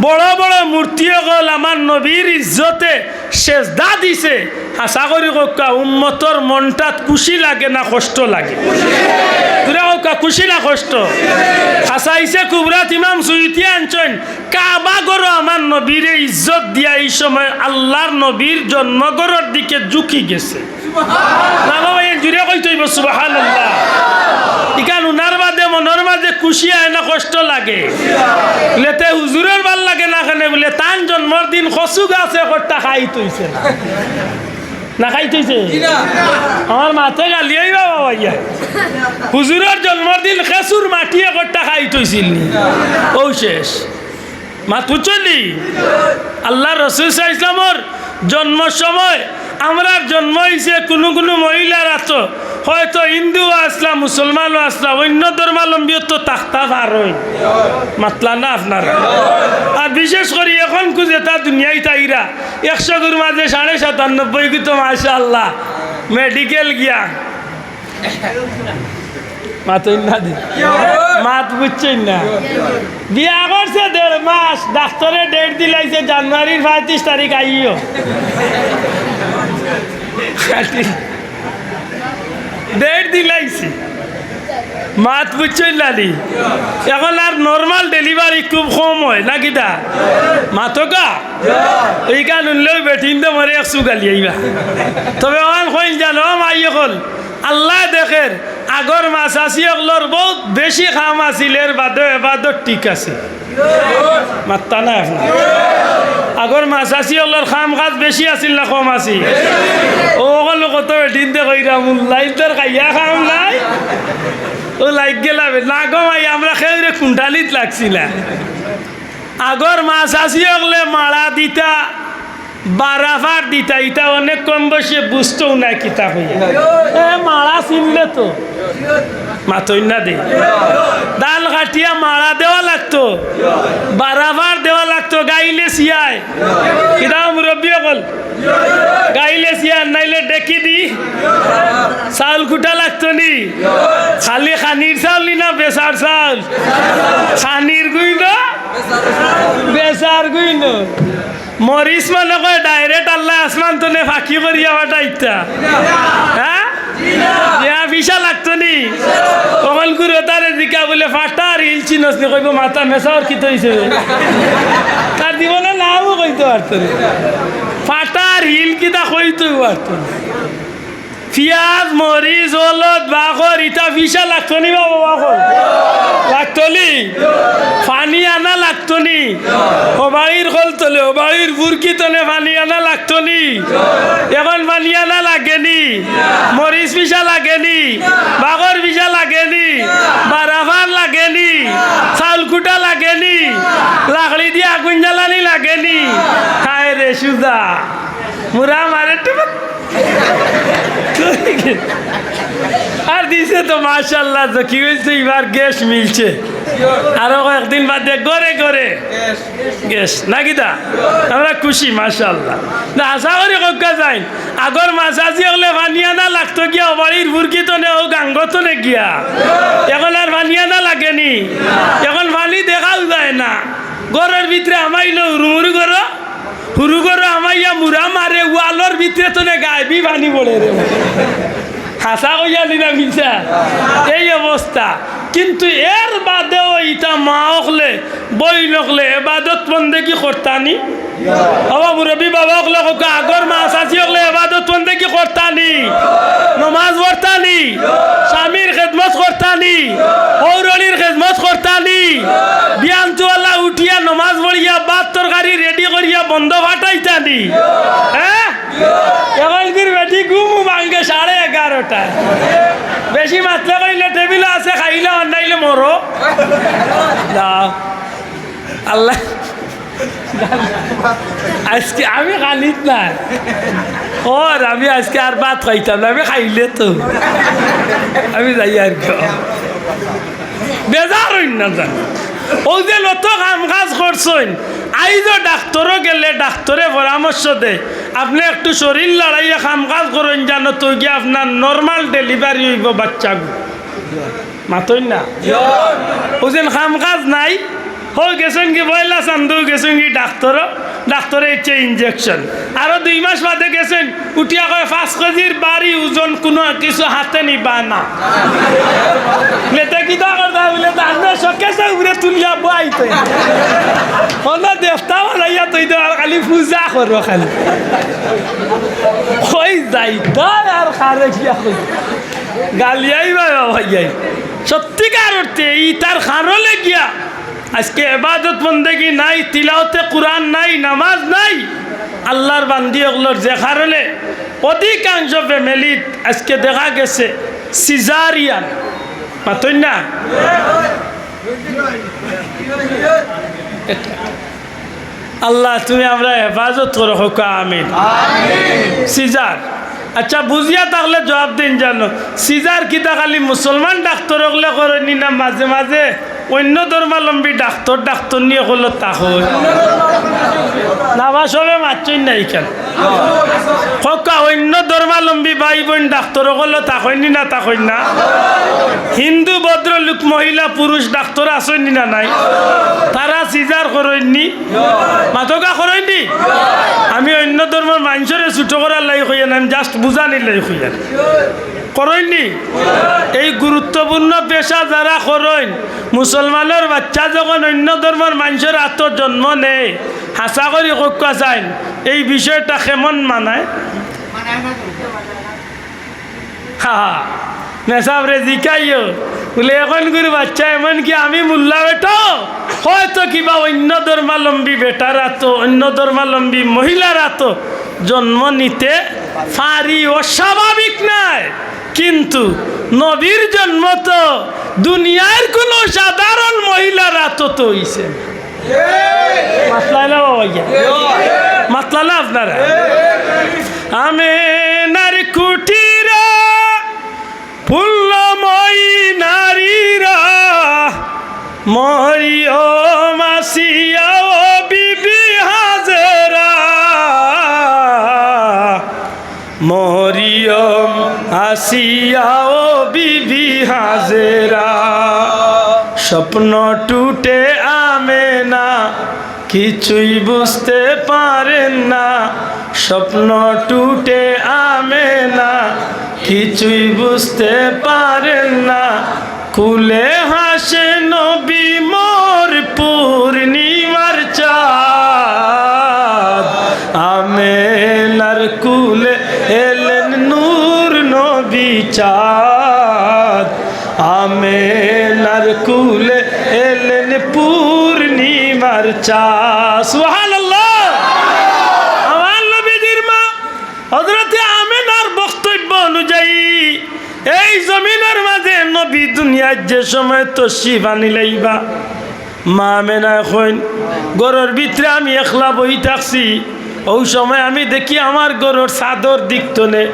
বড় বড় মূর্তি অকল আমার নবীর ইজ্জতে সেজদা দিছে। আশা করি কউক্কা, উম্মতর মনটাত খুশি লাগে না কষ্ট লাগে? জুরে কউক্কা। খুশি না কষ্ট? খাসাইসে কুবরাত ইমাম সুয়ুতি আনছইন, কাবা ঘরো আমার নবীরে ইজ্জত দিয়া ই সময় আল্লার নবীর জন্মঘরর দিকে ঝুঁকি গেছে। না বাবা, এ জুরে কইতে অইবো সুবহানাল্লাহ। ইখান হুনার বাদে মনর মাজে খুশি আয় না কষ্ট লাগে? লেতে হুজুরর ভালা লাগে না কেনে বুলে, তান জন্মর দিন কচু গাছে কট্টা খাইত অইছে না। না খাইত অইছে? আমার মাতে গালি অইবা বাবা ইয়া। হুজুরর জন্মর দিন খেজুর মাটিয়ে কট্টা খাইত অইছিল নি? অউ শেষ। মাত বুঝছইন নি? আল্লার রসুল সাল্লাল্লাহু আলাইহি ওয়াসাল্লামর জন্মর সময় আমরার জন্ম অইছে কুনু কুনু মহিলার আতো, হয়তো হিন্দুও আছলা, মুসলমানও আছলা, অইন্য ধর্মাবলম্বীও তো থাকতা পারইন। মাতলা না আপনারা? আর বিশেষ করি অখনকু যেতা দুনিয়াইত আইরা, একশো গুর মাজে সাড়ে সাতানব্বই গু তো মাশাআল্লাহ, মেডিকেল গিয়া। মাতইন না দি। মাত বুঝছইন না? বিয়া করছে দেড় মাস, ডাক্তরে ডেট দিলাইছে জানুয়ারির পঁয়ত্রিশ তারিখ আইও। ডেট দিলাইছে। মাত বুঝছইন না নি? অখন আর নরমাল ডেলিভারি খুব কম অয়, না কিতা? মাতউক্কা? ইখান হুনলেউ বেটিন্তে মরে এক চুগালি আইবা। তবে অখন কইন জানো, মাই অকল, আল্লায় দেখের, আগর মা চাচি অকলর বউত বেশি কাম আছিল, এর বাদেও এবাদত ঠিক আছে। মাতরা না আপনারা? আগর মা চাচি অকলর কাম কাজ বেশি আছিল না কম আছিল? অউ অকল কত বেটিন্তে কইরা, মুল্লাইন্তর খাইয়া কাম নাই। অউ লাইগ গেলা বে-, না গো মাই, আমরা কেউরে কুন্টালিত লাগছি না। আগর মা চাচি অকলে মাড়া দিতা, বারাফার দিতা, ইতা অনেক কম বয়সে বুঝতউ নায় কিতা কইয়া। এ মাড়া চিনলে তো। মাতইন না দি। ধান কাটিয়া মাড়া দেওয়া লাগতো, বারাফার দেওয়া লাগতো, গাইলে ছিয়ায়। কিতা মুরব্বি অকল? গাইলে ছিয়ায়, নাইলে ডেকি দি। চাউল কুটা লাগতো নি? খালি খানির চাউল নি না বেচার চাউল? খানির গুইন, বেচার গুইন। মরিচ মনে কয় ডাইরেক্ট আল্লায় আসমান তনে ফাঁকি করিয়া পাঠাইতা। হ্যাঁ? ইয়া, ফিসা লাগতো নি? অকল গুরু তারে জিকা বুলে, "ফাটার হিল চিনস নি?" কইবো, "মাথা মেসাওর কিতা অইছে?" তার জীবনে নামও কইতো পারতো না। ফাটার হিল কিতা কইতোউ পারতো না। পিয়াজ, মরিচ, হলুদ, বাখর, ইতা ফিসা লাগতো নি বাবা, বাখর? লাগতো নি? পানি আনা লাগতো নি? হবাড়ির কল তলে, হবাড়ির ফুরকি তনে পানি আনা লাগতো নি? অখন পানি আনা লাগে নি? মরিচ ফিসা লাগে নি? বাখর ফিসা লাগে নি? বারাফার লাগে নি? চাউল কুটা লাগে নি? লাকড়ি দি আগুন জ্বালানি লাগে নি? হায় রে সুজা, মুরা মারে টুপুক। আর দিছে তো মাশাআল্লাহ, তো কি অইছে, ইবার গ্যাস মিলছে। আরো কয়েকদিন বাদে ঘরে ঘরে গ্যাস, না কিতা? আমরা খুশি, মাশাআল্লাহ। না, আশা করি কউক্কা যাইন, আগর মা চাচি অকলে পানি আনা লাগতো গিয়া, হবাড়ির ফুরকি তনে, অউ গাঙ্গ তনে গিয়া। অখন আর পানি আনা লাগে নি, অখন পানি দেখাও যায় না। ঘরর ভিতরে হামাইলো হুরুমুরু করো, হুরু করো হামাইয়া মুরা মারে, ওয়ালর ভিতরে তনে গায়েবি পানি পড়ে রে। হাছা কইয়ার নি না মিছা? এই অবস্থা। কিন্তু এর বাদেও ইতা মা অকলে, বইন অকলে এবাদত বন্দেগি করতা নি? বাবা মুরব্বি বাবা অকলে কউক্কা, আগর মা চাচি অকলে এবাদত বন্দেগি করতা নি? নমাজ পড়তা নি? স্বামীর খেদমত করতা নি? হউরনির খেদমত করতা নি? বিয়ানতু আলা উঠিয়া নমাজ পড়িয়া ভাত তরকারি রেডি করিয়া বন্দো পাঠাইতা নি? হ্যাঁ? অখন গুর বেটি ঘুমু ভাঙ্গে সাড়ে এগারোটায়। বেশি মাতলে কইলে টেবিলো আছে, খাইলা আর নাইলে মরো। না। আল্লাহ। আইজকে আমি খানিত নাই। ওর আমি আইজকে আর ভাত খাইতাম না, আমি খাইলে তো। আমি যাই আর কি। বেজার অইন না জানো। অউ যে লত কাম কাজ করছইন, আইজও ডাক্তরো গেলে ডাক্তরে পরামর্শ দেয়, আপনে একটু শরীর লড়াইয়া কাম কাজ করইন, জানো তো গিয়া আপনার নরমাল ডেলিভারি অইবো বাচ্চাগু। মাতইন না। অউ যেন কাম কাজ নাই, হউ গেছইনগি পয়লা চান্দু, গেছইনগি ডাক্তরো, ডাক্তরে ইচ্ছে ইঞ্জেকশন। আরো দুই মাস বাদে গেছইন, উঠিয়া কয়, "পাঁচ কেজির বাড়ি ওজন কুনু কিছু হাতে নিবা না।" বুলে, "তে কিতা করতা?" বুলে, "তে আমরা শোকেসর উপরে তুলিয়া বওয়াইতে। অন্য দেবতা বানাইয়া থই দেও, আর খালি পূজা করো খালি।" কই যাই, তাই আর কারে গিয়া কই। গালিয়াই বা বাবাইয়াই। সত্যিকার অর্থে ইতার কারণে গিয়া আজকে ইবাদত বন্দেগি নাই, তিলাওতে কুরআন নাই, নামাজ নাই। আল্লার বান্দি অকলর যে কারণে অধিকাংশ ফ্যামিলিত আজকে দেখা গেছে সিজারিয়ান। মাতইন না? আল্লাহ, তুমি আমরারে হেফাজত করো, কউক্কা আমিন। সিজার। আচ্ছা, বুঝিয়া থাকলে জুয়াপ দেইন জানো। সিজার কিতা খালি মুসলমান ডাক্তর অকলে করইন নি না মাঝে মাঝে অইন্য ধর্মাবলম্বী ডাক্তর, ডাক্তরনি অকলও থাকইন? না বা সবে মাতছইন না ইখান। কউক্কা, অইন্য ধর্মাবলম্বী ভাই বইন ডাক্তর অকলও থাকইন নি না থাকইন না? হিন্দু ভদ্রলোক মহিলা পুরুষ ডাক্তর আছইন নি না নাই? তারা সিজার করইন নি? মাতউক্কা, করইন নি? আমি অইন্য ধর্মর মানষরে ছুটো করার লাগি কইয়ার না, আমি just বুঝানির লাগি কইয়ার। করইন নি? এই গুরুত্বপূর্ণ পেশা যারা করইন, মুসলমানর বাইচ্চা যখন অইন্য ধর্মর মানষর আতো জন্ম নেয়, হাছা করি কউক্কা চাইন, এই বিষয়টা কেমন মানায়? হা হা। মেসাবরে জিকাইও, বুলে, "অখনকুর বাইচ্চা এমনকি আমি মোল্লা বেটাও হয়তো কিবা অইন্য ধর্মাবলম্বী বেটার আতো, অইন্য ধর্মাবলম্বী মহিলার আতো জন্ম নিতে পারি, অস্বাভাবিক নায়। কিন্তু নবীর জন্ম তো দুনিয়ার কুনু সাধারণ মহিলার আতো তো অইছে না।" মাতলা না বাবা ইয়া? মাতলা না আপনারা? আমেনার কুটিরা পূর্ণময়ী নারীরা, মরিয়ম আসিয়া ও বিবি হাজেরা, মরিয়ম আসিয়া ও বিবি হাজেরা। স্বপ্ন টুটে আমেনা কিছুই বুঝতে পারেন না, স্বপ্ন টুটে আমেনা কিছুই বুঝতে পারেন না। কুলে হাসে নবী মোর পূর্ণিমার চাঁদ, আমেনার কুলে এলেন নূর নবী চাঁদ, আমেনার কুলে এলেন পূর্ণিমার চাঁদ। সুবহানাল্লাহ। আমার নবীজির মা হযরতে আমেনার বক্তব্য অনুযায়ী এই জমিনর মাঝে নবী দুনিয়াত যে সময় তশরিফ আনিলাইবা, মা আমেনায় কইন, "ঘরর ভিতরে আমি একলা বই থাকছি, অউ সময় আমি দেখি আমার ঘরর ছাদর দিক তনে,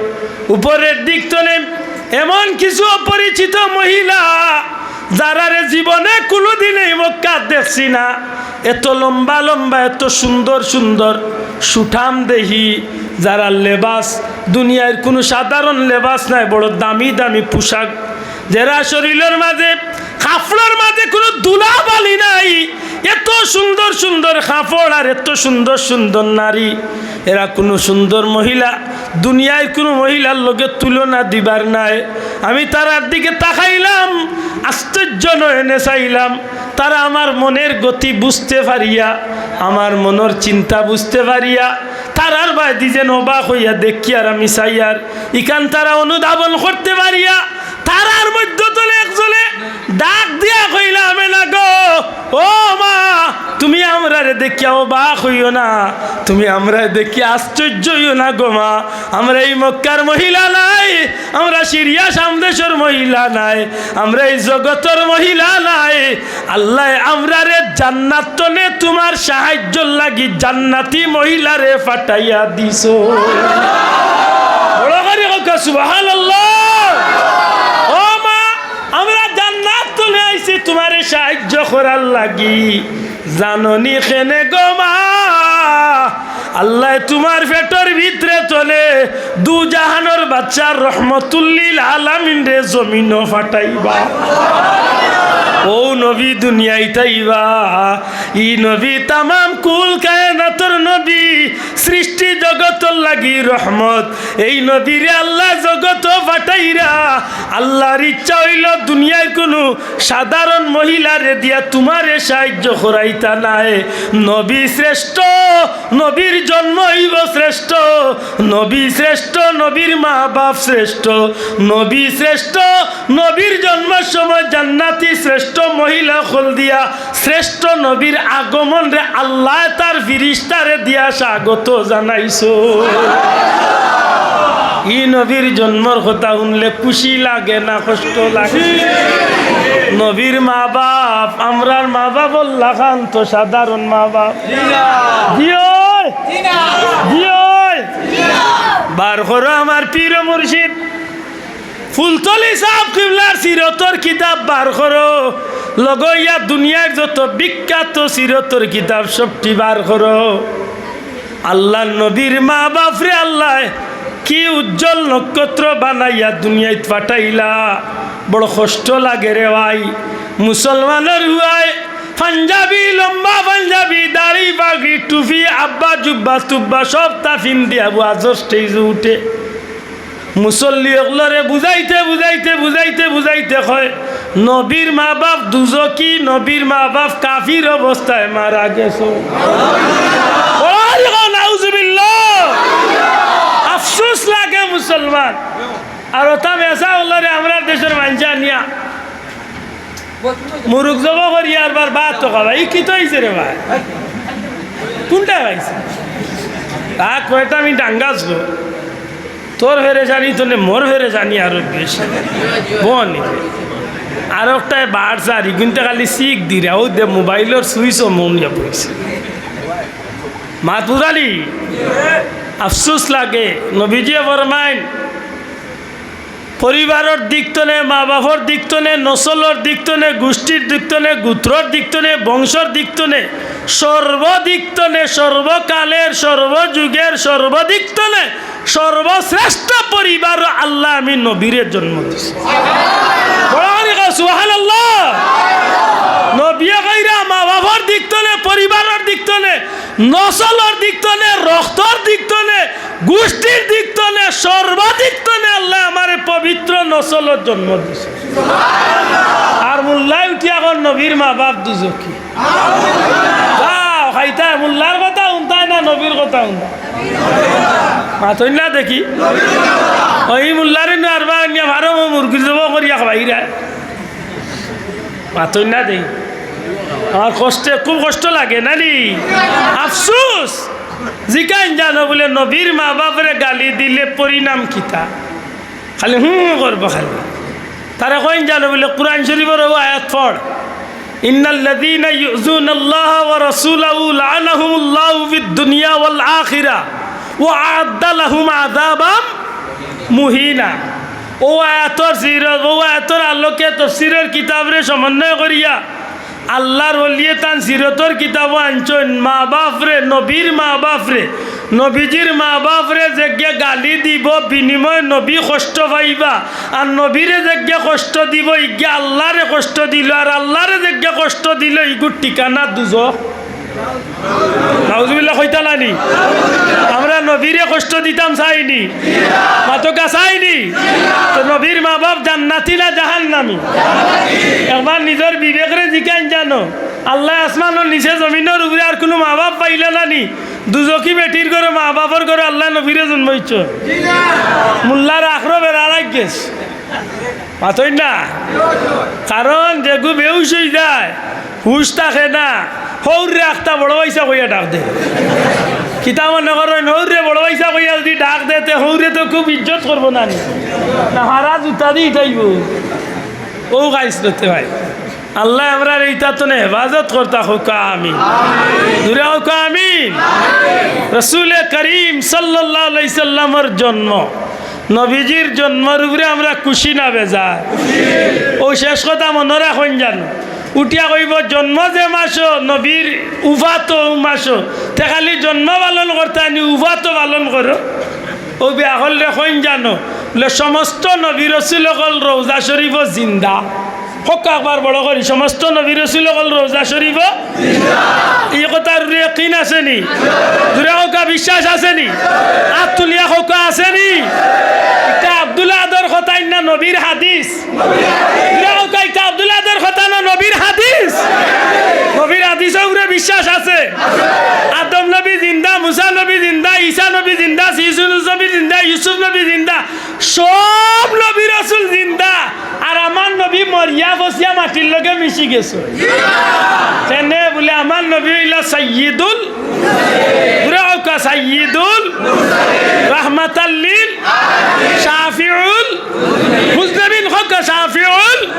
উপরর দিক তনে এমন কিছু অপরিচিত মহিলা, যারারে জীবনে কুনুদিন ই মক্কাত দেখছি না, এত লম্বা লম্বা, এত সুন্দর সুন্দর সুঠাম দেহি, যারার লেবাস দুনিয়ার কুনু সাধারণ লেবাস নায়, বড় দামি দামি পোশাক, যেরা শরীলর মাঝে কাপড়র মাঝে কুনু ধুলাবালি নাই, এত সুন্দর সুন্দর কাপড় আর এত সুন্দর সুন্দর নারী, এরা কুনু সুন্দর মহিলা দুনিয়ার কুনু মহিলার লগে তুলনা দিবার নায়।" আমি তারার দিকে তাকাইলাম, আশ্চর্য নয়নে চাইলাম, তারা আমার মনের গতি বুঝতে পারিয়া, আমার মনর চিন্তা বুঝতে পারিয়া, তারার বায়দি যেন অবাক অইয়া দেখিয়ার আমি চাইয়ার, ইখান তারা অনুধাবন করতে পারিয়া, তারার মধ্য তনে একজনে ডাক দিয়া কইলা, "আমেনা গো, ও মা, তুমি আমরারে দেখিয়া অবাক অইও না, তুমি আমরারে দেখিয়া আশ্চর্য অইও না গো মা, আমরা ই মক্কার মহিলা নায়, আমরা সিরিয়া শাম দেশর মহিলা নায়, আমরা ই জগতর মহিলা নায়, আল্লায় আমরারে জান্নাত তনে তুমার সাহায্যর লাগি জান্নাতি মহিলারে পাঠাইয়া দিছো।" বড় করি কউক্কা সুবহানাল্লাহ। ও মা, আমরা জান্নাত তনে আইছি তুমারে সাহায্য করার লাগি। জানো নি কেনে গো মা, আল্লায় তুমার পেটর ভিতরে তনে দু জাহানর বাদশা রহমতুল্লিল আলামিনরে জমিনো ফাটাইবা। অউ নবী দুনিয়াইত আইবা। ই নবী তামাম কুল কায়নাতর নবী, সৃষ্টি জগতর লাগি রহমত। এই নবীরে আল্লায় জগতো ফাটাইরা। আল্লার ইচ্ছা অইলো দুনিয়ার কুনু সাধারণ মহিলারে দিয়া তুমারে সাহায্য করাইতা নায়। নবী শ্রেষ্ঠ, নবীর জন্ম অইবো শ্রেষ্ঠ, নবী শ্রেষ্ঠ, নবীর মা বাপ শ্রেষ্ঠ, নবী শ্রেষ্ঠ, নবীর জন্মর সময় জান্নাতি শ্রেষ্ঠ মহিলা অকল দিয়া শ্রেষ্ঠ নবীর আগমনরে আল্লায় তার ফিরিস্তারে দিয়া স্বাগত জানাইছো। ই নবীর জন্মর কথা হুনলে খুশি লাগে না কষ্ট লাগে? নবীর মা বাপ, আমরার মা বাপ অকল লাখান তো সাধারণ মা বাপ? জি অয়, জি অয়। বার করো আমার পীর মুর্শিদ ফুলতলি সাব কিবলার সিরতর কিতাব বার করো, লগে অইয়া দুনিয়ার যত বিখ্যাত সিরতর কিতাব সবটি বার করো। আল্লার নবীর মা বাপরে আল্লায় কি উজ্জ্বল নক্ষত্র বানাইয়া দুনিয়াইত ফাটাইলা। বড় কষ্ট লাগে রে ভাই। মুসলমানর পুয়ায় পাঞ্জাবি, লম্বা পাঞ্জাবি, দাড়ি, পাগড়ি, টুপি, আব্বা, জুব্বা, তুব্বা সবতা ফিন্দিয়া ওয়াজর স্টেজো উঠে। মুসল্লি অকলরে বুঝাইতে, বুঝাইতে, বুঝাইতে, বুঝাইতে কয়, "নবীর মা বাপ দুজখি, নবীর মা বাপ কাফির অবস্থায় মারা গেছে।" ওরে কও, নাউজুবিল্লাহ। আফসোস লাগে মুসলমান। আর অতা মেসা অকলরে আমরার দেশর মানষে আনিয়া মুরুগ জবো করি আর বার ভাত তো খাবা। ই কিতা অইছে রে ভাই? কুনটা পাইছে? তা কয়টা আমি ডাঙ্গাস গো। তোর ফেরেশানি তো নে, মোর ফেরেশানি আরো বেশি। বনি। আর একটায় বাড়ছে আর ইগুনতে খালি শিক দিরা, অউ দে মোবাইলর সুইচও মন ইয়া পড়ছে। মাত বুঝালি? আফসোস লাগে। নবীজিয়ে ফরমাইন, পরিবারর দিক তনে, মা বাপর দিক তনে, নসলর দিক তনে, গুষ্টির দিক তনে, গুত্রর দিক তনে, বংশর দিক তনে, সর্বদিক তনে, সর্বকালের, সর্বযুগের, সর্বদিক তনে সর্বশ্রেষ্ঠ পরিবারো আল্লায় আমি নবীরে জন্ম দিছি। বড় করি কও, সুবহানাল্লাহ। নবীয়ে কইরা মা বাপর দিক তনে, পরিবারর দিক তনে, নসলর দিক তনে, রক্তর দিক তনে, গুষ্টির দিক তনে, সর্বদিক তনে আল্লায় আমারে পবিত্র নসলর জন্ম দিছে। আর মোল্লায় উঠিয়া কর নবীর মা বাপ দুজখি। যাও, খাইতায়, মোল্লার কথা হুনতায় না নবীর কথা হুনতায়? মাতইন না দেখি। অউ ই মোল্লারে নু আরবার আনিয়া ফারমো মুরগি জবো করিয়া খাবাইরায়। মাতইন না দেখি। আমার কষ্টে, খুব কষ্ট লাগে না নি? আফসোস। জিকাইন জানো বুলে নবীর মা বাপরে গালি দিলে পরিণাম কিতা? খালি হুঁ করবো খালি। তারা কইন জানো বুলে কুরআন শরিফর অউ আয়াত পড়, "ইন্নাল্লাযীনা ইউযুনাল্লাহা ওয়া রাসূলাহু লাআনাহুমুল্লাহু ফিদ দুনিয়া ওয়াল আখিরা ওয়া আ'আদ্দা লাহুম আযাবাম মুহিনা।" অউ আয়াতর সিরত, অউ আয়াতর আলোকে তফসিরর কিতাবরে সমন্বয় করিয়া আল্লার ওলিয়ে তান সিরতর কিতাবো আনছইন, মা বাপরে, নবীর মা বাপরে, নবীজির মা বাপরে যেগিয়ে গালি দিবো, বিনিময়ে নবী কষ্ট পাইবা, আর নবীরে যেগিয়ে কষ্ট দিবো, ইগিয়ে আল্লারে কষ্ট দিলো, আর আল্লারে যেগিয়ে কষ্ট দিলো, ইগুর ঠিকানা দুজখ। নাউজুবিল্লাহ কইতা না নি? আমরা নবীরে কষ্ট দিতাম চাই নি? মাতউক্কা চাই নি? তো নবীর মা বাপ জান্নাতি না জাহান্নামি? একবার নিজর বিবেকরে জিকাইন জানো, আল্লায় আসমানর নিচে জমিনর উপরে আর কুনু মা বাপ পাইলা না নি? দুজখি বেটির ঘরো, মা বাপর ঘরো আল্লায় নবীরে জন্ম দিছইন। মোল্লার আখরো বেড়া লাগেছ। মাতইন না? কারণ যেগু বেহুশ অইযায়, হুশ থাকে না, হউররে আখতা বড় ভাইসা কইয়া ডাক দে। কিতা মনে করইন, হউররে বড় ভাইসা কইয়া যুদি ডাক দে, তে হউরে তো খুব ইজ্জত করবো না নি? না, হারা জুতা দি ইটাইবো। অউ খাইছ নতে ভাই। আল্লায় আমরারে ইতা তনে হেফাজত করতা কউক্কা আমিন। জুরে কউক্কা আমিন। রসুলে করিম সাল্লাল্লাহু আলাইহি সাল্লামর জন্ম, নবীজির জন্মর উপরে আমরা খুশি না বেজার? অউ শেষ কথা মনো রাখইন জানো, উঠিয়া কইবো, "জন্ম যে মাসো, নবীর উফাত অউ মাসো, তে খালি জন্ম পালন করতায় নি, উফাতও পালন করো।" অউ বেআক্কলরে কইন জানো, বুলে, "সমস্ত নবী রসুল অকল রওজা শরীফো জিন্দা।" কউক্কা একবার বড় করি, "সমস্ত নবী রসুল অকল রওজা শরীফো।" ই কথার উপরে ইয়াকিন আছে নি? জুরে কউক্কা, বিশ্বাস আছে নি? আত তুলিয়া কউক্কা, আছে নি? ইটা আব্দুল আহাদর কথা না নবীর হাদিস? জুরে কউক্কা, ইটা আব্দুল আহাদর কথা না নবীর হাদিস? নবীর হাদিসর উপরে বিশ্বাস আছে। আদম নবী জিন্দা, মুসা নবী জিন্দা, ঈসা নবী জিন্দা, ইউনুস নবী জিন্দা, ইউসুফ নবী জিন্দা, সব নবী রসুল জিন্দা। আর আমার নবী মরিয়া পচিয়া মাটির লগে মিশি গেছে। কেনে বুলে, আমার নবী অইলা সাইয়্যিদুল, জুরে কউক্কা, সাইয়্যিদুল, রাহমাতাল লিল, শাফিউল মুজনিবিন, কউক্কা, শাফিউল।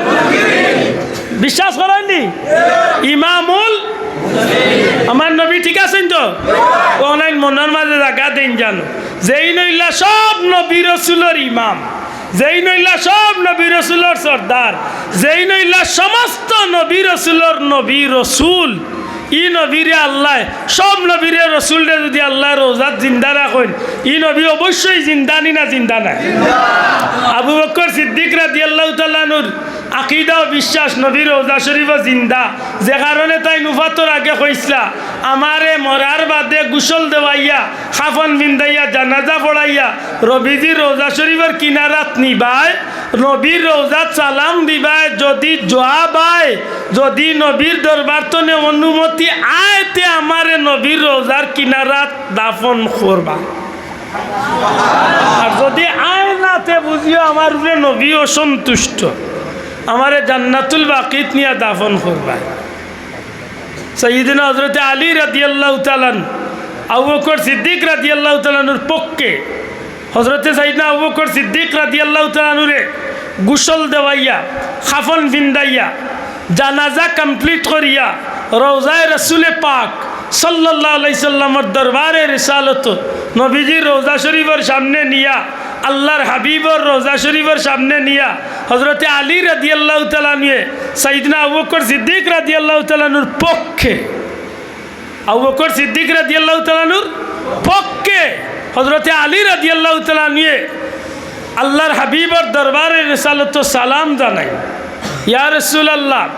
বিশ্বাস করইন নি? ইমামুল, আমার নবী ঠিক আছইন তো? অউ নাইন মনর মাঝে জাগা দেইন জানো। যেইন অইলা সব নবী রসুলর ইমাম, যেইন অইলা সব নবী রসুলর সর্দার, যেইন অইলা সমস্ত নবী রসুলর নবী রসুল, ই নবীরে আল্লায়, সব নবীরে রসুলরে যুদি আল্লায় রওজাত জিন্দা রাখইন, ই নবী অবশ্যই জিন্দা নি না জিন্দা নায়? আবু বকর সিদ্দিক রাদিয়াল্লাহু তাআলা আনহুর আকিদা ও বিশ্বাস নবীর রওজা শরীফো জিন্দা, যে কারণে তাইন উফাতর আগে কইছলা, "আমারে মরার বাদে গোসল দেওয়াইয়া, কাফন পিন্দাইয়া, জানাজা পড়াইয়া নবীজির রওজা শরীফর কিনারাত নিবায়, নবীর রওজাত সালাম দিবায়, যুদি জওয়াব আয়, যুদি নবীর দরবার তনে অনুমতি আয়, তে আমারে নবীর রওজার কিনারাত দাফন করবা।" আর যুদি আয় না, তে বুঝিও আমার উপরে নবী অসন্তুষ্ট, আমারে জান্নাতুল বাকিত নিয়া দাফন করবা। সাইয়্যিদিনা হযরতে আলী রাদিয়াল্লাহু তাআলা আনহু, আবু বকর সিদ্দিক রাদিয়াল্লাহু তাআলা আনহুর পক্ষে, হযরতে সাইয়্যিদিনা আবু বকর সিদ্দিক রাদিয়াল্লাহু তাআলা আনহুরে গোসল দেওয়াইয়া, কাফন পিন্দাইয়া, জানাজা complete করিয়া, রওজায়ে রাসুলে পাক সাল্লাল্লাহু আলাইহি সাল্লামর দরবারে রিসালত, নবীজির রওজা শরীফর সামনে নিয়া, আল্লাহর হাবিবর রওজা শরীফর সামনে নিয়া, হযরতে আলী রাদিয়াল্লাহু তাআলা আনহুয়ে সাইয়্যিদিনা আবু বকর সিদ্দিক রাদিয়াল্লাহু তাআলা আনহুর পক্ষে, আবু বকর সিদ্দিক রাদিয়াল্লাহু তাআলা আনহুর পক্ষে হযরতে আলী রাদিয়াল্লাহু তাআলা আনহুয়ে আল্লাহর হাবিবর দরবারে রিসালত সালাম জানাইন, "ইয়া রাসুলাল্লাহ,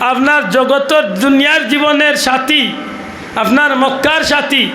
আপনার জগতর দুনিয়ার জীবনের সাথী, আপনার মক্কার সাথী,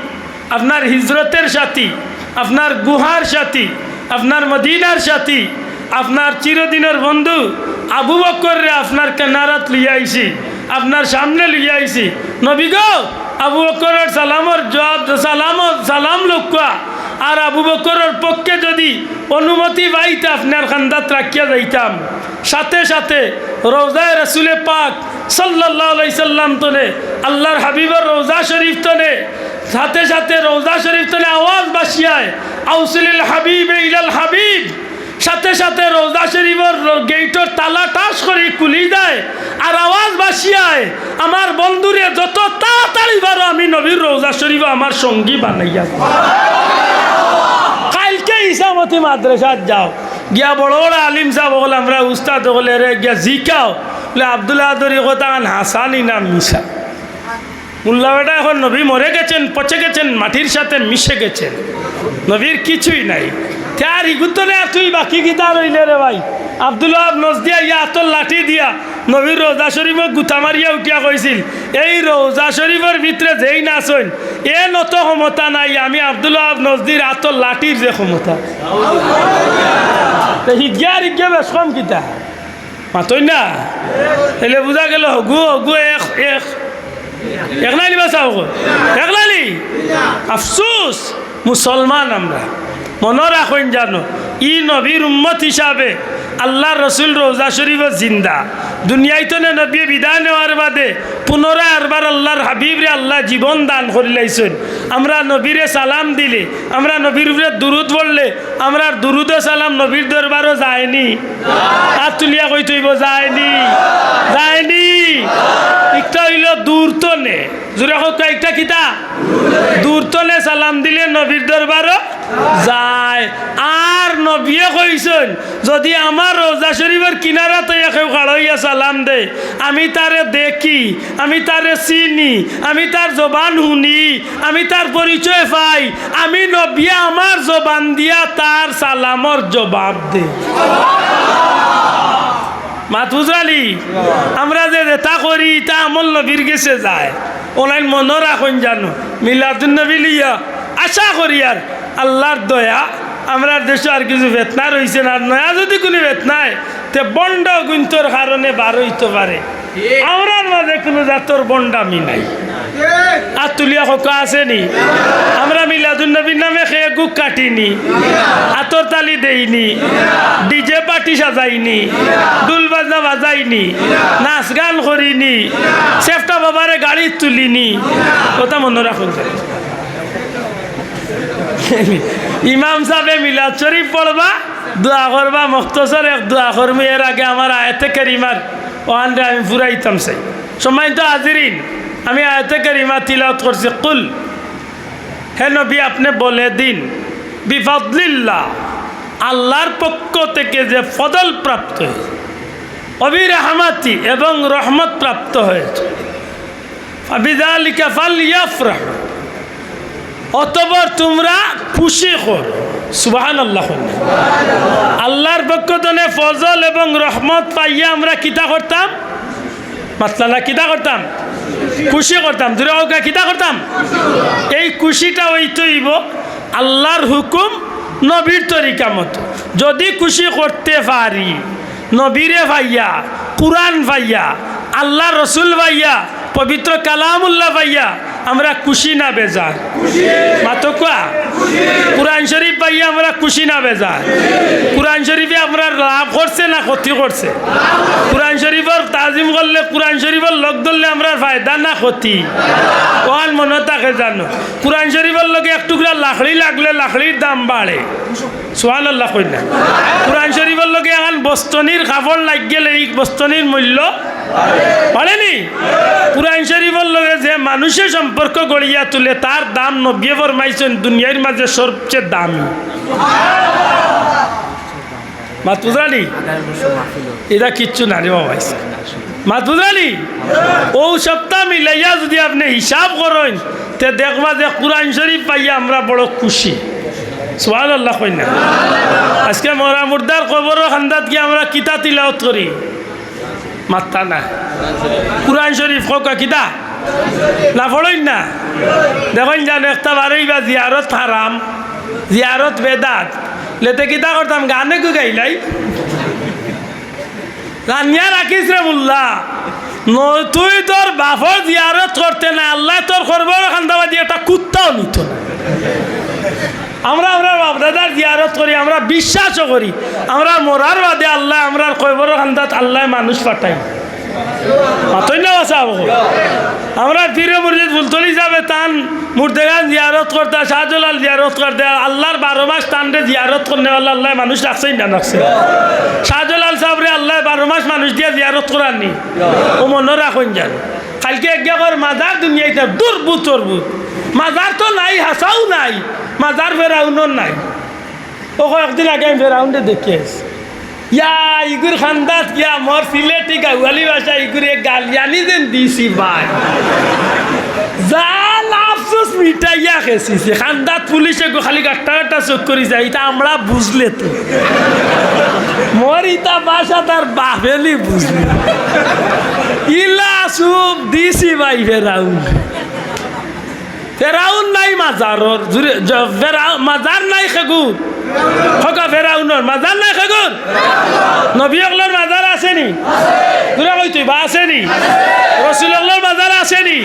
আপনার হিজরতের সাথী, আপনার গুহার সাথী, আপনার মদিনার সাথী, আপনার চিরদিনর বন্ধু আবু বকররে আপনার কিনারাত লইয়া আইছি, আপনার সামনে লইয়া আইছি। নবী গো, আবু বকরর সালামর জওয়াব, সালাম, সালাম লউক্কা। আর আবু বকরর পক্ষে যুদি অনুমতি পাইতা, আপনার কান্দাত রাখিয়া যাইতাম।" সাথে সাথে রওজায়ে রাসুলে পাক সাল্লাল্লাহু আলাইহি সাল্লাম তনে, আল্লাহর হাবিবর রওজা শরীফ তনে, সাথে সাথে রওজা শরীফ তনে আওয়াজ ভাসিয়ায়, "আউসিলিল হাবিবে ইলাল হাবিব।" সাথে সাথে রওজা শরীফর র-, গেইটর তালা ঠাস করি খুলি যায়, আর আওয়াজ ভাসিয়ায়, "আমার বন্ধুরে যত তাড়াতাড়ি পারো আমি নবীর রওজা শরীফো আমার সঙ্গী বানাইয়া দাও।" কাইলকে ইছামতি মাদ্রাসাত যাও, গিয়া বড় বড় আলিম সাব অকল, আমরার উস্তাদ অকলরে গিয়া জিকাও, বুলে, "আব্দুল আহাদর ই কথাখান হাছা নি না মিছা?" মোল্লা বেটা, এখন নবী মরে গেছেন, পচে গেছেন, মাটির সাথে মিশে গেছেন, নবীর কিছুই নাই। তে আর ইগুর তনে আর তুই বাকি কিতা রইলে রে ভাই? আব্দুল ওয়াহাব নজদিয়ে ইয়া আতর লাঠি দিয়া নবীর রওজা শরীফো গুতা মারিয়া উঠিয়া কইছিল, "এই রওজা শরীফর ভিতরে যেইন আছইন, এন অত ক্ষমতা নাই, আমি আব্দুল ওয়াহাব নজদির আতর লাঠির যে ক্ষমতা।" তে হিগিয়া আর ইগিয়া বেশ কম কিতা? মাতইন না? তাইলে বুঝা গেল হগু, হগু এক, এক, এক নাইলি বা চাও গো? এক নাইলি? আফসুস, মুসলমান আমরা। মনো রাখইন জানো, ই নবীর উম্মত হিসাবে আল্লাহর রসুল রওজা শরীফো জিন্দা। দুনিয়াইত তনে নবীয়ে বিদায় নেওয়ার বাদে পুনরায় আরবার আল্লাহর হাবিবরে আল্লায় জীবন দান করিলাইছইন। আমরা নবীরে সালাম দিলে, আমরা নবীর উপরে দুরুদ পড়লে, আমরার দুরুদ ও সালাম নবীর দরবারো যায়নি? আত তুলিয়া কইতে অইবো, যায়নি? যায়নি? ইকটা অইলো দূর তনে। জুরে কউক্কা, ইকটা কিতা? দূর তনে সালাম দিলে নবীর দরবারো যায়। আর নবীয়ে কইছইন, যদি আমার রওজা শরীফর কিনারাত অইয়া কেউ খাড়া অইয়া সালাম দেয়, আমি তারে দেখি, আমি তারে চিনি, আমি তার জবান হুনি, আমি তার পরিচয় পাই, আমি নবিয়ে আমার জবান দিয়া তার সালামর জবাব দেই। মাত বুঝরানি? আমরা যে যেতা করি, ইতা আমল নবীর গেছে যায়। অলাইন মনো রাখইন জানো, মিলাদুন নবী লইয়া আশা করি আর আল্লার দয়া, আমরার দেশো আর কিছু ফেতনা রইছে না। আর নয়া যদি কুনু ফেতনা অয়, তে ভন্ড গুইন্তর কারণে বার অইতো পারে। আমরার মাঝে কুনু জাতর ভন্ডামি নাই। আত তুলিয়া কউক্কা আছে নি? আমরা মিলাদুন নবীর নামে কেক গুক কাটি নি, আতর তালি দেই নি, ডিজে পার্টি সাজাই নি, ঢুল বাজনা বাজাই নি, নাচ গান করি নি, সেফটা বাবারে গাড়িত তুলি নি। কথা মনো রাখইন। ইমাম সাবে মিলাদ শরীফ পড়বা, দোয়া করবা, মুখতসর এক দোয়া করমু। এর আগে আমার আয়াতে কারিমার অখানরে আমি ফুরাইতাম চাই। সম্মানিত হাজিরিন, আমি আয়াতে কারিমা তিলাওয়াত করছি, কুল, হে নবী, আপনে বলে দিন, বিফাদলিল্লাহ, আল্লার পক্ষ থেকে যে ফজল প্রাপ্ত হয়েছে, অবিরাহমাতি, এবং রহমত প্রাপ্ত হয়েছে, ফাবিযালিকা ফালইয়াফরাহু, অতঃপর তুমরা খুশি করো। সুবহানাল্লাহ। আল্লার পক্ষ থনে ফজল এবং রহমত পাইয়া আমরা কিতা করতাম? মাতলা না, কিতা করতাম? খুশি করতাম। জুরে কউক্কা, কিতা করতাম? এই খুশিটা অইতো অইবো আল্লার হুকুম, নবীর তরিকা মতো। যদি খুশি করতে পারি, নবীরে পাইয়া, কুরআন পাইয়া, আল্লার রসুল পাইয়া, পবিত্র কালামুল্লাহ পাইয়া, আমরা খুশি না বেজার? মাতউক্কা। কুরআন শরীফ পাইয়া আমরা খুশি না বেজার? কুরআন শরীফে আমরার লাভ করছে না ক্ষতি করছে? কুরআন শরীফর তাজিম করলে, কুরআন শরীফর লগ ধরলে আমরার ফায়দা না ক্ষতি? অখান মনো থাকে জানো, কুরআন শরীফর লগে এক টুকরা লাকড়ি লাগলে লাকড়ির দাম বাড়ে। সুবহানাল্লাহ কইন না। কুরআন শরীফর লগে এখান বস্তনির কাপড় লাগি গেলে ই বস্তনির মূল্য বাড়ে নি? কুরআন শরীফর লগে যে মানুষে সম্পর্ক গড়িয়া তুলে, তার দাম নবিয়ে ফরমাইছইন দুনিয়ার মাঝে সবচেয়ে দামি। মাত বুঝরানি? ইটা কিচ্ছু না রে বাবা। মাত বুঝরানি? অউ সবটা মিলাইয়া যদি আপনে হিসাব করইন, তে দেখবা যে কুরআন শরীফ পাইয়া আমরা বড় খুশি। সুবহানাল্লাহ কইন না। আজকে মরা মুর্দার কবরর কান্দাত গিয়া আমরা কিতা তিলাওয়াত করি? মাতরা না। কুরআন শরীফ কউক্কা, কিতা? না পড়ইন না। দেখইন জানো, একটা বারইবা জিয়ারত হারাম, জিয়ারত বেদাত। লেতে কিতা করতাম, গানে গু গাইলাই। জানিয়া রাখিস রে মোল্লা, ন-, তুই তোর বাপর জিয়ারত করতে না, আল্লায় তোর কবরর কান্দাবাদি একটা কুত্তাও নিত না। আমরা আমরার বাপ দাদার জিয়ারত করি, আমরা বিশ্বাসও করি, আমরা মরার বাদে আল্লায় আমরার কবরর কান্দাত আল্লায় মানুষ পাঠাই। মাতইন না বাছা অখন। আমরার পীর মুর্শিদ ফুলতলি সাবে তান মুর্দেগান জিয়ারত করতা, শাহজালাল জিয়ারত করতা, আল্লার বারো মাস তানরে জিয়ারত করনেওয়ালা আল্লায় মানুষ রাখছইন না রাখছইন? শাহজালাল সাবরে আল্লায় বারো মাস মানুষ দিয়া জিয়ারত করার নি? অউ মনো রাখইন জানো। কাইলকে একগিয়া কর মাজার দুনিয়াইত নাই, দুর ভূত অর ভূত। মাজার তো নাই, হাছাউ নাই, মাজার ফেরাউনর নাই। অউ কয়েকদিন আগে আমি ফেরাউনরে দেখি আইছি। ইয়া, ইগুর কান্দাত গিয়া মোর সিলেটি গাওয়ালি ভাষা ইগুরে গালিয়ানি যেন দিছি ভাই। জান আফসোস মিটাইয়া খেছিছে। কান্দাত পুলিশে গু খালি গাট্টা গাট্টা চউখ করি যায়, ইতা আমরা বুঝলে তো। মোর ইতা ভাষা তার বাপেলি বুঝলে। ইলা চুপ দিছি ভাই ফেরাউন। ফেরাউন নাই মাজারর, জুরে, জ-, ফেরাউ-, মাজার নাই কেগুর। কউক্কা ফেরাউনর, মাজার নাই কেগুর। নবী অকলর মাজার আছে নি? জুরে কইতইন বা আছে নি? রসুল অকলর মাজার আছে নি?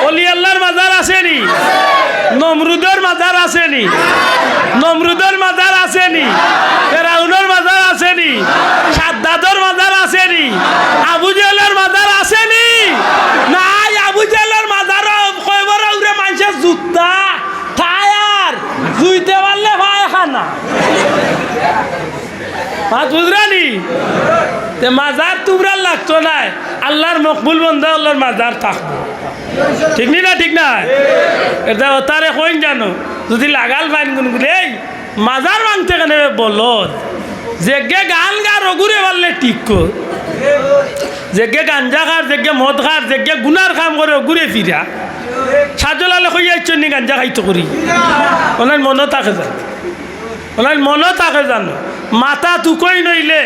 অলি আল্লার মাজার আছে নি? নমরুদর মাজার আছে নি? নমরুদর মাজার আছে নি? ফেরাউনর মাজার আছে নি? সাদ্দাদর মাজার আছে নি? আবু জেহেলর মাজার আছে নি? নাই, আবু জেহেলর মাজারো কবরর উরে মানষে জুতা, টায়ার, জুইতে পারলে পায়খানা। মাত বুঝরানি? তে মাজার তুমরার লাগতো নায়, আল্লার মকবুল বন্দা অকলর মাজার থাকবো। ঠিক নি না? ঠিক না? ইতা অতারে কইন জানো, যদি লাগাল পাইন গুনগুন, এই মাজার ভাংতে কেনে বে বলদ? যেগে গান গার অগুরে পারলে ঠিক কর, যেগে গাঞ্জা খার, যেগে মদ খার, যেগে গুনার কাম করে অগুরে ফিরা। সাজলালে কইয়া আইছইন নি গাঞ্জা খাইতো করি? অনার মনো থাকে জানো, অনার মনো থাকে জানো। মাথা তুকই নইলে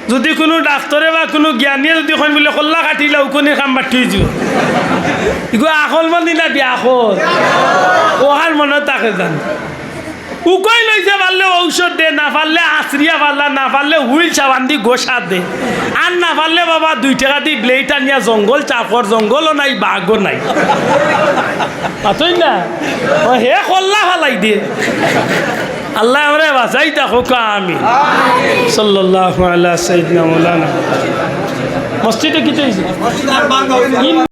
যুদি কুনু ডাক্তরে বা কুনু জ্ঞানীয়ে যুদি কইন বুলে কল্লা কাটিলা উকনির কাম বাট্টি অইযিবো। ইগু আকল মানি না বেআকল? অহান মনো থাকে জানো। উকই লইতে পারলে ঔষধ দে, না পারলে আছড়িয়া ফালা, না পারলে হুইল সাবান দি ঘষা দে, আর না পারলে বাবা দুই টেকা দি ব্লেড আনিয়া জঙ্গল চাফর, জঙ্গলও নাই, বাঘও নাই। আতই না? ও হে কল্লা ফালাই দে। আল্লায় আমরারে বাচাইতা কউক্কা, আমিন। সাল্লাল্লাহু আলা সাইয়্যিদিনা মাওলানা। মসজিদো কিতা অইছে?